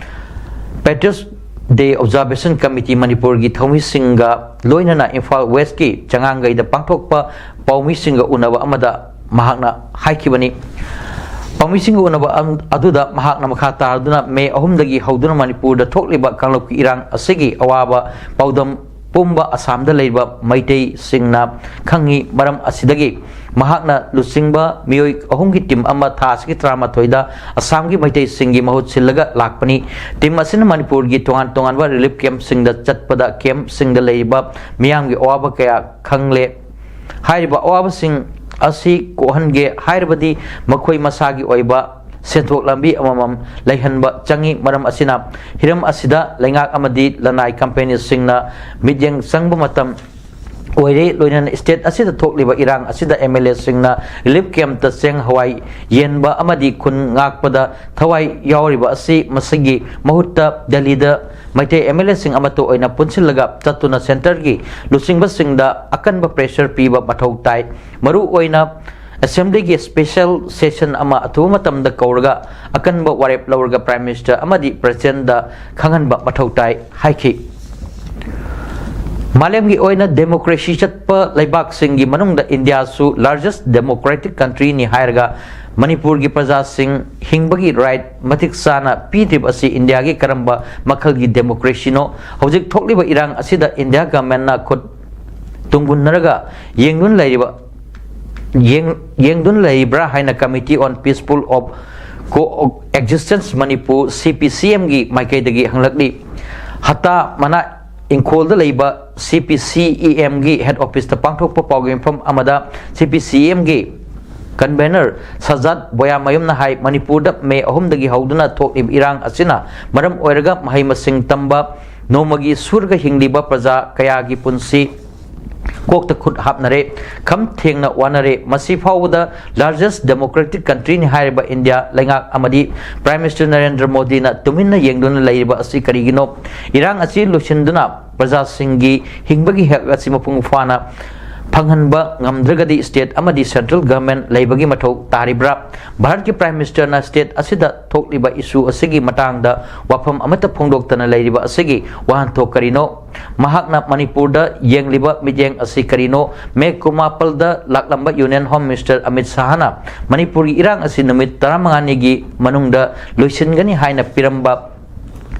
Patriots Day Observation Committee ꯃꯅꯤꯄꯨꯔꯒꯤ ꯊꯧꯃꯤꯁꯤꯡꯒ ꯂꯣꯏꯅꯅ ꯏꯝꯐꯥꯜ ꯋꯦꯁꯀꯤ ꯆꯉꯥꯡꯒꯩꯗ ꯄꯥꯡꯊꯣꯛꯄ ꯄꯥꯎꯃꯤꯁꯤꯡꯒ ꯎꯅꯕ ꯑꯃꯗ ꯃꯍꯥꯛꯅ ꯍꯥꯏꯈꯤꯕꯅꯤ꯫ ꯄꯥꯎꯃꯤꯁꯤꯡꯒ ꯎꯅꯕ ꯑꯝ-, ꯑꯗꯨꯗ ꯃꯍꯥꯛꯅ ꯃꯈꯥ ꯇꯥꯔꯗꯨꯅ ꯃꯦ ꯑꯍꯨꯝꯗꯒꯤ ꯍꯧꯗꯨꯅ ꯃꯅꯤꯄꯨꯔꯗ ꯊꯣꯛꯂꯤꯕ ꯀꯥꯡꯂꯨꯞꯀꯤ ꯏꯔꯥꯡ ꯑꯁꯤꯒꯤ ꯑꯋꯥꯕ ꯄꯥꯎꯗꯝ ꯄꯨꯝꯕ ꯑꯁꯥꯝꯗ ꯂꯩꯔꯤꯕ ꯃꯩꯇꯩꯁꯤꯡꯅ ꯈꯪꯉꯤ꯫ ꯃꯔꯝ ꯑꯁꯤꯗꯒꯤ ꯃꯍꯥꯛꯅ ꯂꯨꯆꯤꯡꯕ ꯃꯤꯑꯣꯏ ꯑꯍꯨꯝꯒꯤ ꯇꯤꯝ ꯑꯃ ꯊꯥ ꯑꯁꯤꯒꯤ ꯇꯔꯥꯃꯥꯊꯣꯏꯗ ꯑꯁꯥꯝꯒꯤ ꯃꯩꯇꯩꯁꯤꯡꯒꯤ ꯃꯍꯨꯠ ꯁꯤꯜꯂꯒ ꯂꯥꯛꯄꯅꯤ꯫ ꯇꯤꯝ ꯑꯁꯤꯅ ꯃꯅꯤꯄꯨꯔꯒꯤ ꯇꯣꯉꯥꯟ ꯇꯣꯉꯥꯟꯕ ꯔꯤꯂꯤꯐ ꯀꯦꯝꯞꯁꯤꯡꯗ ꯆꯠꯄꯗ ꯀꯦꯝꯞꯁꯤꯡꯗ ꯂꯩꯔꯤꯕ ꯃꯤꯌꯥꯝꯒꯤ ꯑꯋꯥꯕ ꯀꯌꯥ ꯈꯪꯂꯦ꯫ ꯍꯥꯏꯔꯤꯕ ꯑꯋꯥꯕꯁꯤꯡ ꯑꯁꯤ ꯀꯣꯛꯍꯟꯒꯦ ꯍꯥꯏꯔꯕꯗꯤ ꯃꯈꯣꯏ ꯃꯁꯥꯒꯤ ꯑꯣꯏꯕ ꯁꯦꯟꯊꯣꯛ ꯂꯝꯕꯤ ꯑꯃꯃꯝ ꯂꯩꯍꯟꯕ ꯆꯪꯏ꯫ ꯃꯔꯝ ꯑꯁꯤꯅ ꯍꯤꯔꯝ ꯑꯁꯤꯗ ꯂꯩꯉꯥꯛ ꯑꯃꯗꯤ ꯂꯅꯥꯏ ꯀꯝꯄꯦꯅꯤꯁꯤꯡꯅ ꯃꯤꯠꯌꯦꯡ ꯆꯪꯕ ꯃꯇꯝ ꯑꯣꯏꯔꯦ꯫ ꯂꯣꯏꯅꯅ ꯁ꯭ꯇꯦꯠ ꯑꯁꯤꯗ ꯊꯣꯛꯂꯤꯕ ꯏꯔꯥꯡ ꯑꯁꯤꯗ ꯑꯦꯝ ꯑꯦꯜ ꯑꯦꯁꯤꯡꯅ ꯔꯤꯂꯤꯐ ꯀꯦꯝꯞꯇ ꯆꯦꯡ ꯍꯋꯥꯏ ꯌꯦꯟꯕ ꯑꯃꯗꯤ ꯈꯨꯟ ꯉꯥꯛꯄꯗ ꯊꯋꯥꯏ ꯌꯥꯎꯔꯤꯕ ꯑꯁꯤ ꯃꯁꯤꯒꯤ ꯃꯍꯨꯠꯇ ꯗꯦꯜꯂꯤꯗ ꯃꯩꯇꯩ ꯑꯦꯝ ꯑꯦꯜ ꯑꯦꯁꯤꯡ ꯑꯃꯠꯇ ꯑꯣꯏꯅ ꯄꯨꯟꯁꯤꯜꯂꯒ ꯆꯠꯇꯨꯅ ꯁꯦꯟꯇꯔꯒꯤ ꯂꯨꯆꯤꯡꯕꯁꯤꯡꯗ ꯑꯀꯟꯕ ꯄ꯭ꯔꯦꯁꯔ ꯄꯤꯕ ꯃꯊꯧ ꯇꯥꯏ꯫ ꯃꯔꯨꯑꯣꯏꯅ ꯑꯦꯁꯦꯝꯕ꯭ꯂꯤꯒꯤ ꯁ꯭ꯄꯦꯁꯦꯜ ꯁꯦꯁꯟ ꯑꯃ ꯑꯊꯨꯕ ꯃꯇꯝꯗ ꯀꯧꯔꯒ ꯑꯀꯟꯕ ꯋꯥꯔꯦꯞ ꯂꯧꯔꯒ ꯄ꯭ꯔꯥꯏꯝ ꯃꯤꯅꯤꯁꯇꯔ ꯑꯃꯗꯤ ꯄ꯭ꯔꯁꯤꯗꯦꯟꯗ ꯈꯪꯍꯟꯕ ꯃꯊꯧ ꯇꯥꯏ ꯍꯥꯏꯈꯤ꯫ ꯃꯥꯂꯦꯝꯒꯤ ꯑꯣꯏꯅ ꯗꯦꯃꯣꯀ꯭ꯔꯦꯁꯤ ꯆꯠꯄ ꯂꯩꯕꯥꯛꯁꯤꯡꯒꯤ ꯃꯅꯨꯡꯗ ꯏꯟꯗꯤꯌꯥꯁꯨ largest democratic countryꯅꯤ ꯍꯥꯏꯔꯒ ꯃꯅꯤꯄꯨꯔꯒꯤ ꯄ꯭ꯔꯖꯥꯁꯤꯡ ꯍꯤꯡꯕꯒꯤ ꯔꯥꯏꯠ ꯃꯇꯤꯛ ꯆꯥꯅ ꯄꯤꯗ꯭ꯔꯤꯕ ꯑꯁꯤ ꯏꯟꯗꯤꯌꯥꯒꯤ ꯀꯔꯝꯕ ꯃꯈꯜꯒꯤ ꯗꯦꯃꯣꯀ꯭ꯔꯦꯁꯤꯅꯣ? ꯍꯧꯖꯤꯛ ꯊꯣꯛꯂꯤꯕ ꯏꯔꯥꯡ ꯑꯁꯤꯗ ꯏꯟꯗꯤꯌꯥ ꯒꯚꯔꯟꯃꯦꯟꯠꯅ ꯈꯨꯠ ꯇꯨꯡꯒꯨꯟꯅꯔꯒ ꯌꯦꯡꯗꯨꯅ ꯂꯩꯔꯤꯕ, ꯌꯦꯡ-, ꯌꯦꯡꯗꯨꯅ ꯂꯩꯔꯤꯕ꯭ꯔꯥ ꯍꯥꯏꯅ Committee on Peaceful of Coexistence Manipur, ꯁꯤ ꯄꯤ ꯁꯤ ꯑꯦꯝꯒꯤ ꯃꯥꯏꯀꯩꯗꯒꯤ ꯍꯪꯂꯛꯂꯤ꯫ ꯍꯇꯥ ꯃꯅꯥ ꯏꯪꯈꯣꯜꯗ ꯂꯩꯕ CPCEMꯒꯤ head officeꯇ ꯄꯥꯡꯊꯣꯛꯄ ꯄꯥꯎꯒꯤ ꯃꯤꯐꯝ ꯑꯃꯗ CPCEMꯒꯤ convener ꯁꯖꯥꯗ ꯕꯣꯌꯥꯃꯌꯨꯝꯅ ꯍꯥꯏ, ꯃꯅꯤꯄꯨꯔꯗ ꯃꯦ ꯑꯍꯨꯝꯗꯒꯤ ꯍꯧꯗꯨꯅ ꯊꯣꯛꯂꯤꯕ ꯏꯔꯥꯡ ꯑꯁꯤꯅ ꯃꯔꯝ ꯑꯣꯏꯔꯒ ꯃꯍꯩ ꯃꯁꯤꯡ ꯇꯝꯕ, ꯅꯣꯡꯃꯒꯤ ꯁꯨꯔꯒ ꯍꯤꯡꯂꯤꯕ ꯄ꯭ꯔꯖꯥ ꯀꯌꯥꯒꯤ ꯄꯨꯟꯁꯤ ꯀꯣꯛꯇ ꯈꯨꯠ ꯍꯥꯞꯅꯔꯦ, ꯈꯝ ꯊꯦꯡꯅ ꯋꯥꯅꯔꯦ꯫ ꯃꯁꯤ ꯐꯥꯎꯕꯗ largest democratic countryꯅꯤ ꯍꯥꯏꯔꯤꯕ ꯏꯟꯗꯤꯌꯥ ꯂꯩꯉꯥꯛ ꯑꯃꯗꯤ Prime Minister ꯅꯔꯦꯟꯗ꯭ꯔ ꯃꯣꯗꯤꯅ ꯇꯨꯃꯤꯟꯅ ꯌꯦꯡꯗꯨꯅ ꯂꯩꯔꯤꯕ ꯑꯁꯤ ꯀꯔꯤꯒꯤꯅꯣ? ꯏꯔꯥꯡ ꯑꯁꯤ ꯂꯣꯏꯁꯤꯟꯗꯨꯅ ꯄ꯭ꯔꯖꯥꯁꯤꯡꯒꯤ ꯍꯤꯡꯕꯒꯤ ꯍꯛ ꯑꯁꯤ ꯃꯄꯨꯡ ꯐꯥꯅ ꯐꯪꯍꯟꯕ ꯉꯝꯗ꯭ꯔꯒꯗꯤ state ꯑꯃꯗꯤ central government ꯂꯩꯕꯒꯤ ꯃꯊꯧ ꯇꯥꯔꯤꯕ꯭ꯔꯥ? ꯚꯥꯔꯠꯀꯤ Prime Ministerꯅ state ꯑꯁꯤꯗ ꯊꯣꯛꯂꯤꯕ issue ꯑꯁꯤꯒꯤ ꯃꯇꯥꯡꯗ ꯋꯥꯐꯝ ꯑꯃꯠꯇ ꯐꯣꯡꯗꯣꯛꯇꯅ ꯂꯩꯔꯤꯕ ꯑꯁꯤꯒꯤ ꯋꯥꯍꯟꯊꯣꯛ ꯀꯔꯤꯅꯣ? ꯃꯍꯥꯛꯅ ꯃꯅꯤꯄꯨꯔꯗ ꯌꯦꯡꯂꯤꯕ ꯃꯤꯠꯌꯦꯡ ꯑꯁꯤ ꯀꯔꯤꯅꯣ? ꯃꯦ ꯀꯨꯟꯃꯥꯄꯜꯗ ꯂꯥꯛꯂꯝꯕ Union Home Minister ꯑꯃꯤꯠ ꯁꯥꯍꯅ ꯃꯅꯤꯄꯨꯔꯒꯤ ꯏꯔꯥꯡ ꯑꯁꯤ ꯅꯨꯃꯤꯠ ꯇꯔꯥꯃꯉꯥꯅꯤꯒꯤ ꯃꯅꯨꯡꯗ ꯂꯣꯏꯁꯤꯟꯒꯅꯤ ꯍꯥꯏꯅ ꯄꯤꯔꯝꯕ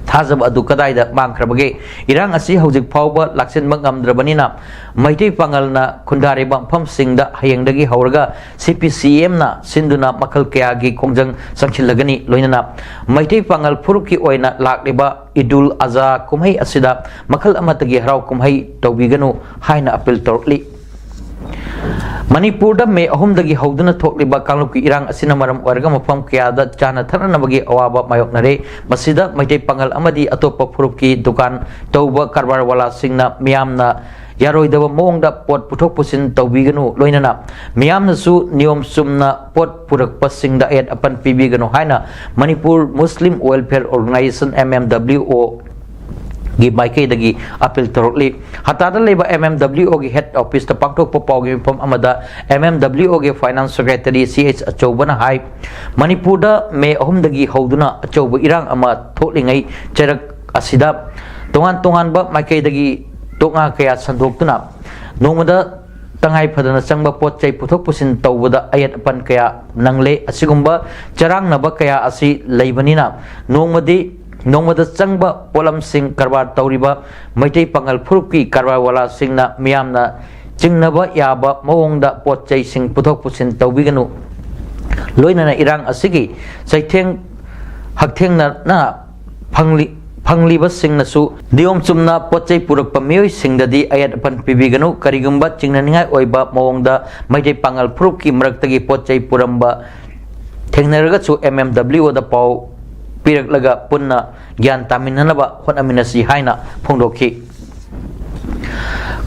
ꯊꯥꯖꯕ ꯑꯗꯨ ꯀꯗꯥꯏꯗ ꯃꯥꯡꯈ꯭ꯔꯕꯒꯦ? ꯏꯔꯥꯡ ꯑꯁꯤ ꯍꯧꯖꯤꯛ ꯐꯥꯎꯕ ꯂꯥꯛꯁꯤꯟꯕ ꯉꯝꯗ꯭ꯔꯕꯅꯤꯅ ꯃꯩꯇꯩ ꯄꯥꯉꯜꯅ ꯈꯨꯟꯗꯥꯔꯤꯕ ꯃꯐꯝꯁꯤꯡꯗ ꯍꯌꯦꯡꯗꯒꯤ ꯍꯧꯔꯒ CPCMꯅ ꯁꯤꯟꯗꯨꯅ ꯃꯈꯜ ꯀꯌꯥꯒꯤ ꯈꯣꯡꯖꯪ ꯆꯪꯁꯤꯜꯂꯒꯅꯤ꯫ ꯂꯣꯏꯅꯅ ꯃꯩꯇꯩ ꯄꯥꯉꯜ ꯐꯨꯔꯨꯞꯀꯤ ꯑꯣꯏꯅ ꯂꯥꯛꯂꯤꯕ ꯏꯗꯨꯜ ꯑꯖꯥ ꯀꯨꯝꯍꯩ ꯑꯁꯤꯗ ꯃꯈꯜ ꯑꯃꯠꯇꯒꯤ ꯍꯔꯥꯎ ꯀꯨꯝꯍꯩ ꯇꯧꯕꯤꯒꯅꯨ ꯍꯥꯏꯅ appeal ꯇꯧꯔꯛꯂꯤ꯫ ꯃꯅꯤꯄꯨꯔꯗ ꯃꯦ ꯑꯍꯨꯝꯗꯒꯤ ꯍꯧꯗꯨꯅ ꯊꯣꯛꯂꯤꯕ ꯀꯥꯡꯂꯨꯞꯀꯤ ꯏꯔꯥꯡ ꯑꯁꯤꯅ ꯃꯔꯝ ꯑꯣꯏꯔꯒ ꯃꯐꯝ ꯀꯌꯥꯗ ꯆꯥꯅ ꯊꯛꯅꯅꯕꯒꯤ ꯑꯋꯥꯕ ꯃꯥꯌꯣꯛꯅꯔꯦ꯫ ꯃꯁꯤꯗ ꯃꯩꯇꯩ ꯄꯥꯉꯜ ꯑꯃꯗꯤ ꯑꯇꯣꯞꯄ ꯐꯨꯔꯨꯞꯀꯤ ꯗꯨꯀꯥꯟ ꯇꯧꯕ ꯀꯔꯕꯥꯔ ꯋꯥꯂꯥꯁꯤꯡꯅ ꯃꯤꯌꯥꯝꯅ ꯌꯥꯔꯣꯏꯗꯕ ꯃꯑꯣꯡꯗ ꯄꯣꯠ ꯄꯨꯊꯣꯛ ꯄꯨꯁꯤꯟ ꯇꯧꯕꯤꯒꯅꯨ, ꯂꯣꯏꯅꯅ ꯃꯤꯌꯥꯝꯅꯁꯨ ꯅꯤꯌꯣꯝ ꯆꯨꯝꯅ ꯄꯣꯠ ꯄꯨꯔꯛꯄꯁꯤꯡꯗ ꯑꯌꯦꯠ ꯑꯄꯟ ꯄꯤꯕꯤꯒꯅꯨ ꯍꯥꯏꯅ ꯃꯅꯤꯄꯨꯔ ꯃꯨꯁꯂꯤꯝ ꯋꯦꯜꯐꯤꯌꯔ ꯑꯣꯔꯒꯅꯥꯏꯖꯦꯁꯟ, MMWO, ꯒꯤ ꯃꯥꯏꯀꯩꯗꯒꯤ appeal ꯇꯧꯔꯛꯂꯤ꯫ ꯍꯇꯥꯗ ꯂꯩꯕ MMWOꯒꯤ head officeꯇ ꯄꯥꯡꯊꯣꯛꯄ ꯄꯥꯎꯒꯤ ꯃꯤꯐꯝ ꯑꯃꯗ MMWOꯒꯤ finance secretary CH ꯑꯆꯧꯕꯅ ꯍꯥꯏ, ꯃꯅꯤꯄꯨꯔꯗ ꯃꯦ ꯑꯍꯨꯝꯗꯒꯤ ꯍꯧꯗꯨꯅ ꯑꯆꯧꯕ ꯏꯔꯥꯡ ꯑꯃ ꯊꯣꯛꯂꯤꯉꯩ ꯆꯩꯔꯛ ꯑꯁꯤꯗ ꯇꯣꯉꯥꯟ ꯇꯣꯉꯥꯟꯕ ꯃꯥꯏꯀꯩꯗꯒꯤ ꯇꯣꯉꯥ ꯀꯌꯥ ꯁꯟꯗꯣꯛꯇꯨꯅ ꯅꯣꯡꯃꯗ ꯇꯉꯥꯏ ꯐꯗꯅ ꯆꯪꯕ ꯄꯣꯠ ꯆꯩ ꯄꯨꯊꯣꯛ ꯄꯨꯁꯤꯟ ꯇꯧꯕꯗ ꯑꯌꯦꯠ ꯑꯄꯟ ꯀꯌꯥ ꯅꯪꯂꯦ꯫ ꯑꯁꯤꯒꯨꯝꯕ ꯆꯔꯥꯡꯅꯕ ꯀꯌꯥ ꯑꯁꯤ ꯂꯩꯕꯅꯤꯅ ꯅꯣꯡꯃꯗꯤ, ꯅꯣꯡꯃꯗ ꯆꯪꯕ ꯄꯣꯠꯂꯝꯁꯤꯡ ꯀꯔꯕꯥꯔ ꯇꯧꯔꯤꯕ ꯃꯩꯇꯩ ꯄꯥꯉꯜ ꯐꯨꯔꯨꯞꯀꯤ ꯀꯔꯕꯥꯔ ꯋꯥꯂꯥꯁꯤꯡꯅ ꯃꯤꯌꯥꯝꯅ ꯆꯤꯡꯅꯕ ꯌꯥꯕ ꯃꯑꯣꯡꯗ ꯄꯣꯠ ꯆꯩꯁꯤꯡ ꯄꯨꯊꯣꯛ ꯄꯨꯁꯤꯟ ꯇꯧꯕꯤꯒꯅꯨ꯫ ꯂꯣꯏꯅꯅ ꯏꯔꯥꯡ ꯑꯁꯤꯒꯤ ꯆꯩꯊꯦꯡ ꯍꯛꯊꯦꯡꯅꯅ ꯐꯪꯂꯤ, ꯐꯪꯂꯤꯕꯁꯤꯡꯅꯁꯨ ꯅꯤꯌꯣꯝ ꯆꯨꯝꯅ ꯄꯣꯠ ꯆꯩ ꯄꯨꯔꯛꯄ ꯃꯤꯑꯣꯏꯁꯤꯡꯗꯗꯤ ꯑꯌꯦꯠ ꯑꯄꯟ ꯄꯤꯕꯤꯒꯅꯨ, ꯀꯔꯤꯒꯨꯝꯕ ꯆꯤꯡꯅꯅꯤꯡꯉꯥꯏ ꯑꯣꯏꯕ ꯃꯑꯣꯡꯗ ꯃꯩꯇꯩ ꯄꯥꯉꯜ ꯐꯨꯔꯨꯞꯀꯤ ꯃꯔꯛꯇꯒꯤ ꯄꯣꯠ ꯆꯩ ꯄꯨꯔꯝꯕ ꯊꯦꯡꯅꯔꯒꯁꯨ ꯑꯦꯝ ꯑꯦꯝ ꯗꯕ꯭ꯂꯤꯎ ꯑꯣꯗ ꯄꯥꯎ ꯄꯤꯔꯛꯂꯒ ꯄꯨꯟꯅ ꯒ꯭ꯌꯥꯟ ꯇꯥꯃꯤꯟꯅꯅꯕ ꯍꯣꯠꯅꯃꯤꯟꯅꯁꯤ ꯍꯥꯏꯅ ꯐꯣꯡꯗꯣꯛꯈꯤ꯫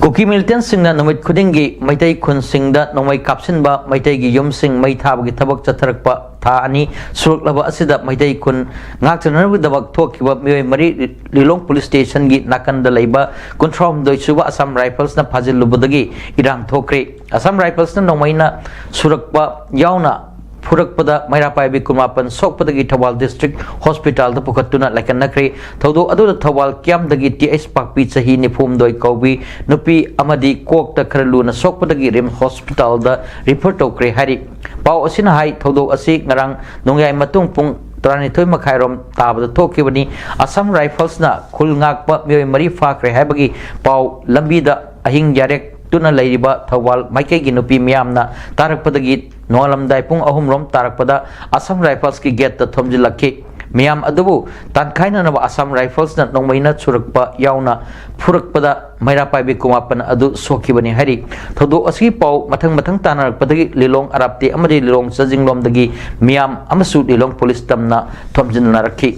ꯀꯨꯀꯤ ꯃꯤꯂꯤꯇꯦꯟꯁꯤꯡꯅ ꯅꯨꯃꯤꯠ ꯈꯨꯗꯤꯡꯒꯤ ꯃꯩꯇꯩ ꯈꯨꯟꯁꯤꯡꯗ ꯅꯣꯡꯃꯩ ꯀꯥꯞꯁꯤꯟꯕ, ꯃꯩꯇꯩꯒꯤ ꯌꯨꯝꯁꯤꯡ ꯃꯩ ꯊꯥꯕꯒꯤ ꯊꯕꯛ ꯆꯠꯊꯔꯛꯄ ꯊꯥ ꯑꯅꯤ ꯁꯨꯔꯛꯂꯕ ꯑꯁꯤꯗ ꯃꯩꯇꯩ ꯈꯨꯟ ꯉꯥꯛꯆꯅꯅꯕꯒꯤꯗꯃꯛ ꯊꯣꯛꯈꯤꯕ ꯃꯤꯑꯣꯏ ꯃꯔꯤ ꯂꯤꯂꯣꯡ ꯄꯨꯂꯤꯁ ꯁ꯭ꯇꯦꯁꯟꯒꯤ ꯅꯥꯀꯟꯗ ꯂꯩꯕ ꯀꯨꯟꯊ꯭ꯔꯥꯍꯨꯝꯗꯣꯏ ꯁꯨꯕ ꯑꯁꯥꯝ ꯔꯥꯏꯐꯜꯁꯅ ꯐꯥꯖꯤꯜꯂꯨꯕꯗꯒꯤ ꯏꯔꯥꯡ ꯊꯣꯛꯈ꯭ꯔꯦ꯫ ꯑꯁꯥꯝ ꯔꯥꯏꯐꯜꯁꯅ ꯅꯣꯡꯃꯩꯅ ꯁꯨꯔꯛꯄ ꯌꯥꯎꯅ ꯐꯨꯔꯛꯄꯗ ꯃꯩꯔꯥ ꯄꯥꯏꯕꯤ ꯀꯨꯟꯃꯥꯄꯟ ꯁꯣꯛꯄꯗꯒꯤ ꯊꯧꯕꯥꯜ ꯗꯤꯁꯇ꯭ꯔꯤꯛ ꯍꯣꯁꯄꯤꯇꯥꯜꯗ ꯄꯨꯈꯠꯇꯨꯅ ꯂꯥꯏꯀꯠꯅꯈ꯭ꯔꯦ꯫ ꯊꯧꯗꯣꯛ ꯑꯗꯨꯗ ꯊꯧꯕꯥꯜ ꯀꯤꯌꯥꯝꯗꯒꯤ ꯇꯤ ꯑꯩꯆ ꯄꯥꯛꯄꯤ ꯆꯍꯤ ꯅꯤꯐꯨꯍꯨꯝꯗꯣꯏ ꯀꯧꯕꯤ ꯅꯨꯄꯤ ꯑꯃꯗꯤ ꯀꯣꯛꯇ ꯈꯔ ꯂꯨꯅ ꯁꯣꯛꯄꯗꯒꯤ ꯔꯤꯝꯁ ꯍꯣꯁꯄꯤꯇꯥꯜꯗ ꯔꯤꯐꯔ ꯇꯧꯈ꯭ꯔꯦ ꯍꯥꯏꯔꯤ꯫ ꯄꯥꯎ ꯑꯁꯤꯅ ꯍꯥꯏ, ꯊꯧꯗꯣꯛ ꯑꯁꯤ ꯉꯔꯥꯡ ꯅꯣꯡꯌꯥꯏ ꯃꯇꯨꯡ ꯄꯨꯡ ꯇꯔꯥꯅꯤꯊꯣꯏ ꯃꯈꯥꯏꯔꯣꯝ ꯇꯥꯕꯗ ꯊꯣꯛꯈꯤꯕꯅꯤ꯫ ꯑꯁꯥꯝ ꯔꯥꯏꯐꯜꯁꯅ ꯈꯨꯜ ꯉꯥꯛꯄ ꯃꯤꯑꯣꯏ ꯃꯔꯤ ꯐꯥꯈ꯭ꯔꯦ ꯍꯥꯏꯕꯒꯤ ꯄꯥꯎ ꯂꯝꯕꯤꯗ ꯑꯍꯤꯡ ꯌꯥꯔꯦꯛꯇꯨꯅ ꯂꯩꯔꯤꯕ ꯊꯧꯕꯥꯜ ꯃꯥꯏꯀꯩꯒꯤ ꯅꯨꯄꯤ ꯃꯤꯌꯥꯝꯅ ꯇꯥꯔꯛꯄꯗꯒꯤ ꯅꯣꯡꯉꯥꯜꯂꯝꯗꯥꯏ ꯄꯨꯡ ꯑꯍꯨꯝꯔꯣꯝ ꯇꯥꯔꯛꯄꯗ ꯑꯁꯥꯝ ꯔꯥꯏꯐꯜꯁꯀꯤ ꯒꯦꯠꯇ ꯊꯣꯝꯖꯤꯜꯂꯛꯈꯤ꯫ ꯃꯤꯌꯥꯝ ꯑꯗꯨꯕꯨ ꯇꯥꯟꯈꯥꯏꯅꯅꯕ ꯑꯁꯥꯝ ꯔꯥꯏꯐꯜꯁꯅ ꯅꯣꯡꯃꯩꯅ ꯁꯨꯔꯛꯄ ꯌꯥꯎꯅ ꯐꯨꯔꯛꯄꯗ ꯃꯩꯔꯥ ꯄꯥꯏꯕꯤ ꯀꯨꯟꯃꯥꯄꯟ ꯑꯗꯨ ꯁꯣꯛꯈꯤꯕꯅꯤ ꯍꯥꯏꯔꯤ꯫ ꯊꯧꯗꯣꯛ ꯑꯁꯤꯒꯤ ꯄꯥꯎ ꯃꯊꯪ ꯃꯊꯪ ꯇꯥꯅꯔꯛꯄꯗꯒꯤ ꯂꯤꯂꯣꯡ ꯑꯔꯥꯞꯇꯤ ꯑꯃꯗꯤ ꯂꯤꯂꯣꯡ ꯆꯥꯖꯤꯡꯂꯣꯝꯗꯒꯤ ꯃꯤꯌꯥꯝ ꯑꯃꯁꯨ ꯂꯤꯂꯣꯡ ꯄꯨꯂꯤꯁ ꯇꯝꯅ ꯊꯣꯝꯖꯤꯟꯅꯔꯛꯈꯤ꯫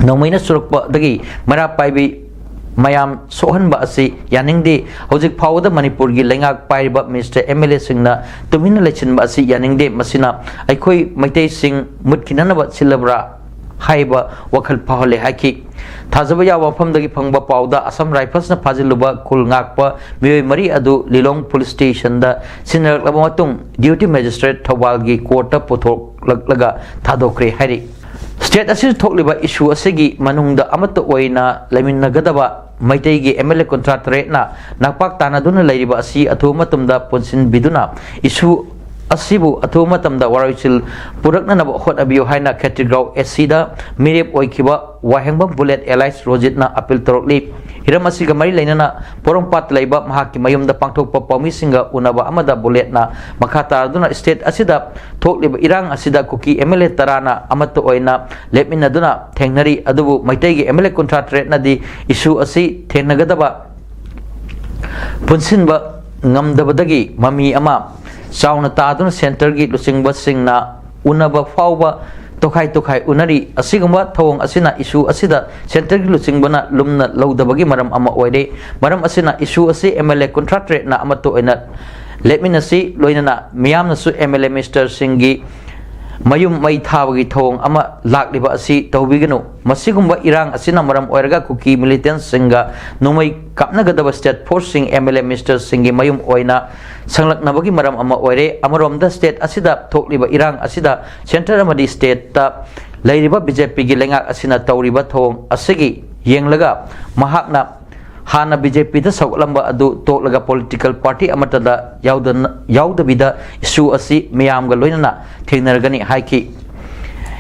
ꯅꯣꯡꯃꯩꯅ ꯁꯨꯔꯛꯄꯗꯒꯤ ꯃꯩꯔꯥ ꯄꯥꯏꯕꯤ ꯃꯌꯥꯝ ꯁꯣꯛꯍꯟꯕ ꯑꯁꯤ ꯌꯥꯅꯤꯡꯗꯦ꯫ ꯍꯧꯖꯤꯛ ꯐꯥꯎꯕꯗ ꯃꯅꯤꯄꯨꯔꯒꯤ ꯂꯩꯉꯥꯛ ꯄꯥꯏꯔꯤꯕ ꯃꯤꯅꯤꯁꯇꯔ, ꯑꯦꯝ ꯑꯦꯜ ꯑꯦꯁꯤꯡꯅ ꯇꯨꯃꯤꯟꯅ ꯂꯩꯁꯤꯟꯕ ꯑꯁꯤ ꯌꯥꯅꯤꯡꯗꯦ꯫ ꯃꯁꯤꯅ ꯑꯩꯈꯣꯏ ꯃꯩꯇꯩꯁꯤꯡ ꯃꯨꯠꯈꯤꯅꯅꯕ ꯁꯤꯜꯂꯕ꯭ꯔꯥ ꯍꯥꯏꯕ ꯋꯥꯈꯜ ꯐꯥꯎꯍꯜꯂꯦ ꯍꯥꯏꯈꯤ꯫ ꯊꯥꯖꯕ ꯌꯥꯕ ꯃꯐꯝꯗꯒꯤ ꯐꯪꯕ ꯄꯥꯎꯗ ꯑꯁꯥꯝ ꯔꯥꯏꯐꯜꯁꯅ ꯐꯥꯖꯤꯜꯂꯨꯕ ꯈꯨꯜ ꯉꯥꯛꯄ ꯃꯤꯑꯣꯏ ꯃꯔꯤ ꯑꯗꯨ ꯂꯤꯂꯣꯡ ꯄꯨꯂꯤꯁ ꯁ꯭ꯇꯦꯁꯟꯗ ꯁꯤꯟꯅꯔꯛꯂꯕ ꯃꯇꯨꯡ ꯗ꯭ꯌꯨꯇꯤ ꯃꯦꯖꯤꯁꯇ꯭ꯔꯦꯠ ꯊꯧꯕꯥꯜꯒꯤ ꯀꯣꯔꯠꯇ ꯄꯨꯊꯣꯛꯂꯛꯂꯒ ꯊꯥꯗꯣꯛꯈ꯭ꯔꯦ ꯍꯥꯏꯔꯤ꯫ ꯁ꯭ꯇꯦꯠ ꯑꯁꯤꯗ ꯊꯣꯛꯂꯤꯕ ꯏꯁꯨ ꯑꯁꯤꯒꯤ ꯃꯅꯨꯡꯗ ꯑꯃꯠꯇ ꯑꯣꯏꯅ ꯂꯩꯃꯤꯟꯅꯒꯗꯕ ꯃꯩꯇꯩꯒꯤ ꯑꯦꯝ ꯑꯦꯜ ꯑꯦ ꯀꯨꯟꯊ꯭ꯔꯥ ꯇꯔꯦꯠꯅ ꯅꯥꯛꯄꯥꯛ ꯇꯥꯅꯗꯨꯅ ꯂꯩꯔꯤꯕ ꯑꯁꯤ ꯑꯊꯨꯕ ꯃꯇꯝꯗ ꯄꯨꯟꯁꯤꯟꯕꯤꯗꯨꯅ ꯏꯁꯨ ꯑꯁꯤꯕꯨ ꯑꯊꯨꯕ ꯃꯇꯝꯗ ꯋꯥꯔꯣꯏꯁꯤꯜ ꯄꯨꯔꯛꯅꯅꯕ ꯍꯣꯠꯅꯕꯤꯌꯨ ꯍꯥꯏꯅ ꯈꯦꯇ꯭ꯔꯤꯒꯥꯎ ꯑꯦꯁꯤꯗ ꯃꯤꯔꯦꯞ ꯑꯣꯏꯈꯤꯕ ꯋꯥꯍꯦꯡꯕꯝ ꯕꯨꯂꯦꯠ ꯑꯦꯂꯥꯏꯁ ꯔꯣꯖꯤꯠꯅ ꯑꯄꯤꯜ ꯇꯧꯔꯛꯂꯤ꯫ ꯍꯤꯔꯝ ꯑꯁꯤꯒ ꯃꯔꯤ ꯂꯩꯅꯅ ꯄꯣꯔꯣꯝꯄꯥꯠꯇ ꯂꯩꯕ ꯃꯍꯥꯛꯀꯤ ꯃꯌꯨꯝꯗ ꯄꯥꯡꯊꯣꯛꯄ ꯄꯥꯎꯃꯤꯁꯤꯡꯒ ꯎꯅꯕ ꯑꯃꯗ ꯕꯨꯂꯦꯠꯅ ꯃꯈꯥ ꯇꯥꯗꯨꯅ state ꯑꯁꯤꯗ ꯊꯣꯛꯂꯤꯕ ꯏꯔꯥꯡ ꯑꯁꯤꯗ ꯀꯨꯀꯤ MLA ꯇꯔꯥꯅ ꯑꯃꯠꯇ ꯑꯣꯏꯅ ꯂꯦꯞꯃꯤꯟꯅꯗꯨꯅ ꯊꯦꯡꯅꯔꯤ꯫ ꯑꯗꯨꯕꯨ ꯃꯩꯇꯩꯒꯤ MLA ꯀꯨꯟꯊ꯭ꯔꯥ ꯇꯔꯦꯠꯅꯗꯤ issue ꯑꯁꯤ ꯊꯦꯡꯅꯒꯗꯕ ꯄꯨꯟꯁꯤꯟꯕ ꯉꯝꯗꯕꯗꯒꯤ ꯃꯃꯤ ꯑꯃ ꯆꯥꯎꯅ ꯇꯥꯗꯨꯅ centreꯒꯤ ꯂꯨꯆꯤꯡꯕꯁꯤꯡꯅ ꯎꯅꯕ ꯐꯥꯎꯕ ꯇꯣꯈꯥꯏ ꯇꯣꯈꯥꯏ ꯎꯅꯔꯤ꯫ ꯑꯁꯤꯒꯨꯝꯕ ꯊꯧꯑꯣꯡ ꯑꯁꯤꯅ issue ꯑꯁꯤꯗ centreꯒꯤ ꯂꯨꯆꯤꯡꯕꯅ ꯂꯨꯝꯅ ꯂꯧꯗꯕꯒꯤ ꯃꯔꯝ ꯑꯃ ꯑꯣꯏꯔꯦ꯫ ꯃꯔꯝ ꯑꯁꯤꯅ issue ꯑꯁꯤ MLA ꯀꯨꯟꯊ꯭ꯔꯥ ꯇꯔꯦꯠꯅ ꯑꯃꯠꯇ ꯑꯣꯏꯅ ꯂꯦꯞꯃꯤꯟꯅꯁꯤ, ꯂꯣꯏꯅꯅ ꯃꯤꯌꯥꯝꯅꯁꯨ MLA ministerꯁꯤꯡꯒꯤ ꯃꯌꯨꯝ ꯃꯩ ꯊꯥꯕꯒꯤ ꯊꯧꯑꯣꯡ ꯑꯃ ꯂꯥꯛꯂꯤꯕ ꯑꯁꯤ ꯇꯧꯕꯤꯒꯅꯨ꯫ ꯃꯁꯤꯒꯨꯝꯕ ꯏꯔꯥꯡ ꯑꯁꯤꯅ ꯃꯔꯝ ꯑꯣꯏꯔꯒ ꯀꯨꯀꯤ militantꯁꯤꯡꯒ ꯅꯣꯡꯃꯩ ꯀꯥꯞꯅꯒꯗꯕ state forceꯁꯤꯡ, MLA ministerꯁꯤꯡꯒꯤ ꯃꯌꯨꯝ ꯑꯣꯏꯅ ꯁꯪꯂꯛꯅꯕꯒꯤ ꯃꯔꯝ ꯑꯃ ꯑꯣꯏꯔꯦ꯫ ꯑꯃꯔꯣꯝꯗ state ꯑꯁꯤꯗ ꯊꯣꯛꯂꯤꯕ ꯏꯔꯥꯡ ꯑꯁꯤꯗ centre ꯑꯃꯗꯤ stateꯇ ꯂꯩꯔꯤꯕ BJPꯒꯤ ꯂꯩꯉꯥꯛ ꯑꯁꯤꯅ ꯇꯧꯔꯤꯕ ꯊꯧꯑꯣꯡ ꯑꯁꯤꯒꯤ ꯌꯦꯡꯂꯒ ꯃꯍꯥꯛꯅ ꯍꯥꯟꯅ BJPꯗ ꯁꯧꯒꯠꯂꯝꯕ ꯑꯗꯨ ꯇꯣꯛꯂꯒ political party ꯑꯃꯠꯇꯗ ꯌꯥꯎꯗꯅ-, ꯌꯥꯎꯗꯕꯤꯗ issue ꯑꯁꯤ ꯃꯤꯌꯥꯝꯒ ꯂꯣꯏꯅꯅ ꯊꯦꯡꯅꯔꯒꯅꯤ ꯍꯥꯏꯈꯤ꯫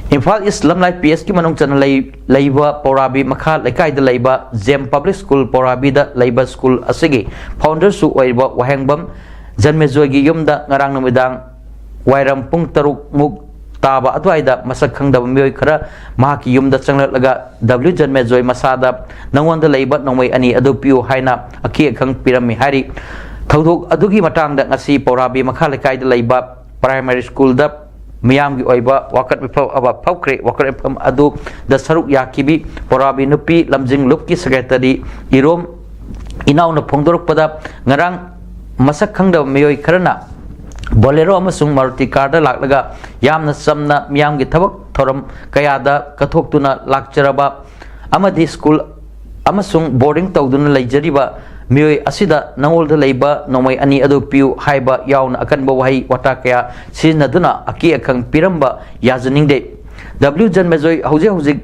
ꯏꯝꯐꯥꯜ East ꯂꯝꯂꯥꯏ PSꯀꯤ ꯃꯅꯨꯡ ꯆꯟꯅ ꯂꯩ-, ꯂꯩꯕ ꯄꯧꯔꯥꯕꯤ ꯃꯈꯥ ꯂꯩꯀꯥꯏꯗ ꯂꯩꯕ JEM Public School ꯄꯧꯔꯥꯕꯤꯗ ꯂꯩꯕ school ꯑꯁꯤꯒꯤ founderꯁꯨ ꯑꯣꯏꯔꯤꯕ ꯋꯥꯍꯦꯡꯕꯝ ꯖꯟꯃꯦꯖꯣꯏꯒꯤ ꯌꯨꯝꯗ ꯉꯔꯥꯡ ꯅꯨꯃꯤꯗꯥꯡ ꯋꯥꯏꯔꯝ ꯄꯨꯡ ꯇꯔꯨꯛ ꯃꯨꯛ ꯇꯥꯕ ꯑꯗꯨꯋꯥꯏꯗ ꯃꯁꯛ ꯈꯪꯗꯕ ꯃꯤꯑꯣꯏ ꯈꯔ ꯃꯍꯥꯛꯀꯤ ꯌꯨꯝꯗ ꯆꯪꯂꯛꯂꯒ W ꯖꯟꯃꯦꯖꯣꯏ ꯃꯁꯥꯗ ꯅꯉꯣꯟꯗ ꯂꯩꯕ ꯅꯣꯡꯃꯩ ꯑꯅꯤ ꯑꯗꯨ ꯄꯤꯌꯨ ꯍꯥꯏꯅ ꯑꯀꯤ ꯑꯈꯪ ꯄꯤꯔꯝꯃꯤ ꯍꯥꯏꯔꯤ꯫ ꯊꯧꯗꯣꯛ ꯑꯗꯨꯒꯤ ꯃꯇꯥꯡꯗ ꯉꯁꯤ ꯄꯧꯔꯥꯕꯤ ꯃꯈꯥ ꯂꯩꯀꯥꯏꯗ ꯂꯩꯕ primary schoolꯗ ꯃꯤꯌꯥꯝꯒꯤ ꯑꯣꯏꯕ ꯋꯥꯀꯠ ꯃꯤꯐꯝ ꯑꯃ ꯐꯧꯈ꯭ꯔꯦ꯫ ꯋꯥꯀꯠ ꯃꯤꯐꯝ ꯑꯗꯨꯗ ꯁꯔꯨꯛ ꯌꯥꯈꯤꯕꯤ ꯄꯧꯔꯥꯕꯤ ꯅꯨꯄꯤ ꯂꯝꯖꯤꯡ ꯂꯨꯞꯀꯤ secretary ꯏꯔꯣꯝ ꯏꯅꯥꯎꯅ ꯐꯣꯡꯗꯣꯔꯛꯄꯗ, ꯉꯔꯥꯡ ꯃꯁꯛ ꯈꯪꯗꯕ ꯃꯤꯑꯣꯏ ꯈꯔꯅ Bolero ꯑꯃꯁꯨꯡ Maruti carꯗ ꯂꯥꯛꯂꯒ ꯌꯥꯝꯅ ꯆꯝꯅ ꯃꯤꯌꯥꯝꯒꯤ ꯊꯕꯛ ꯊꯧꯔꯝ ꯀꯌꯥꯗ ꯀꯠꯊꯣꯛꯇꯨꯅ ꯂꯥꯛꯆꯔꯕ ꯑꯃꯗꯤ school ꯑꯃꯁꯨꯡ boarding ꯇꯧꯗꯨꯅ ꯂꯩꯖꯔꯤꯕ ꯃꯤꯑꯣꯏ ꯑꯁꯤꯗ ꯅꯉꯣꯜꯗ ꯂꯩꯕ ꯅꯣꯡꯃꯩ ꯑꯅꯤ ꯑꯗꯨ ꯄꯤꯌꯨ ꯍꯥꯏꯕ ꯌꯥꯎꯅ ꯑꯀꯟꯕ ꯋꯥꯍꯩ ꯋꯥꯇꯥ ꯀꯌꯥ ꯁꯤꯖꯤꯟꯅꯗꯨꯅ ꯑꯀꯤ ꯑꯈꯪ ꯄꯤꯔꯝꯕ ꯌꯥꯖꯅꯤꯡꯗꯦ꯫ W ꯖꯟꯃꯦꯖꯣꯏ ꯍꯧꯖꯤꯛ ꯍꯧꯖꯤꯛ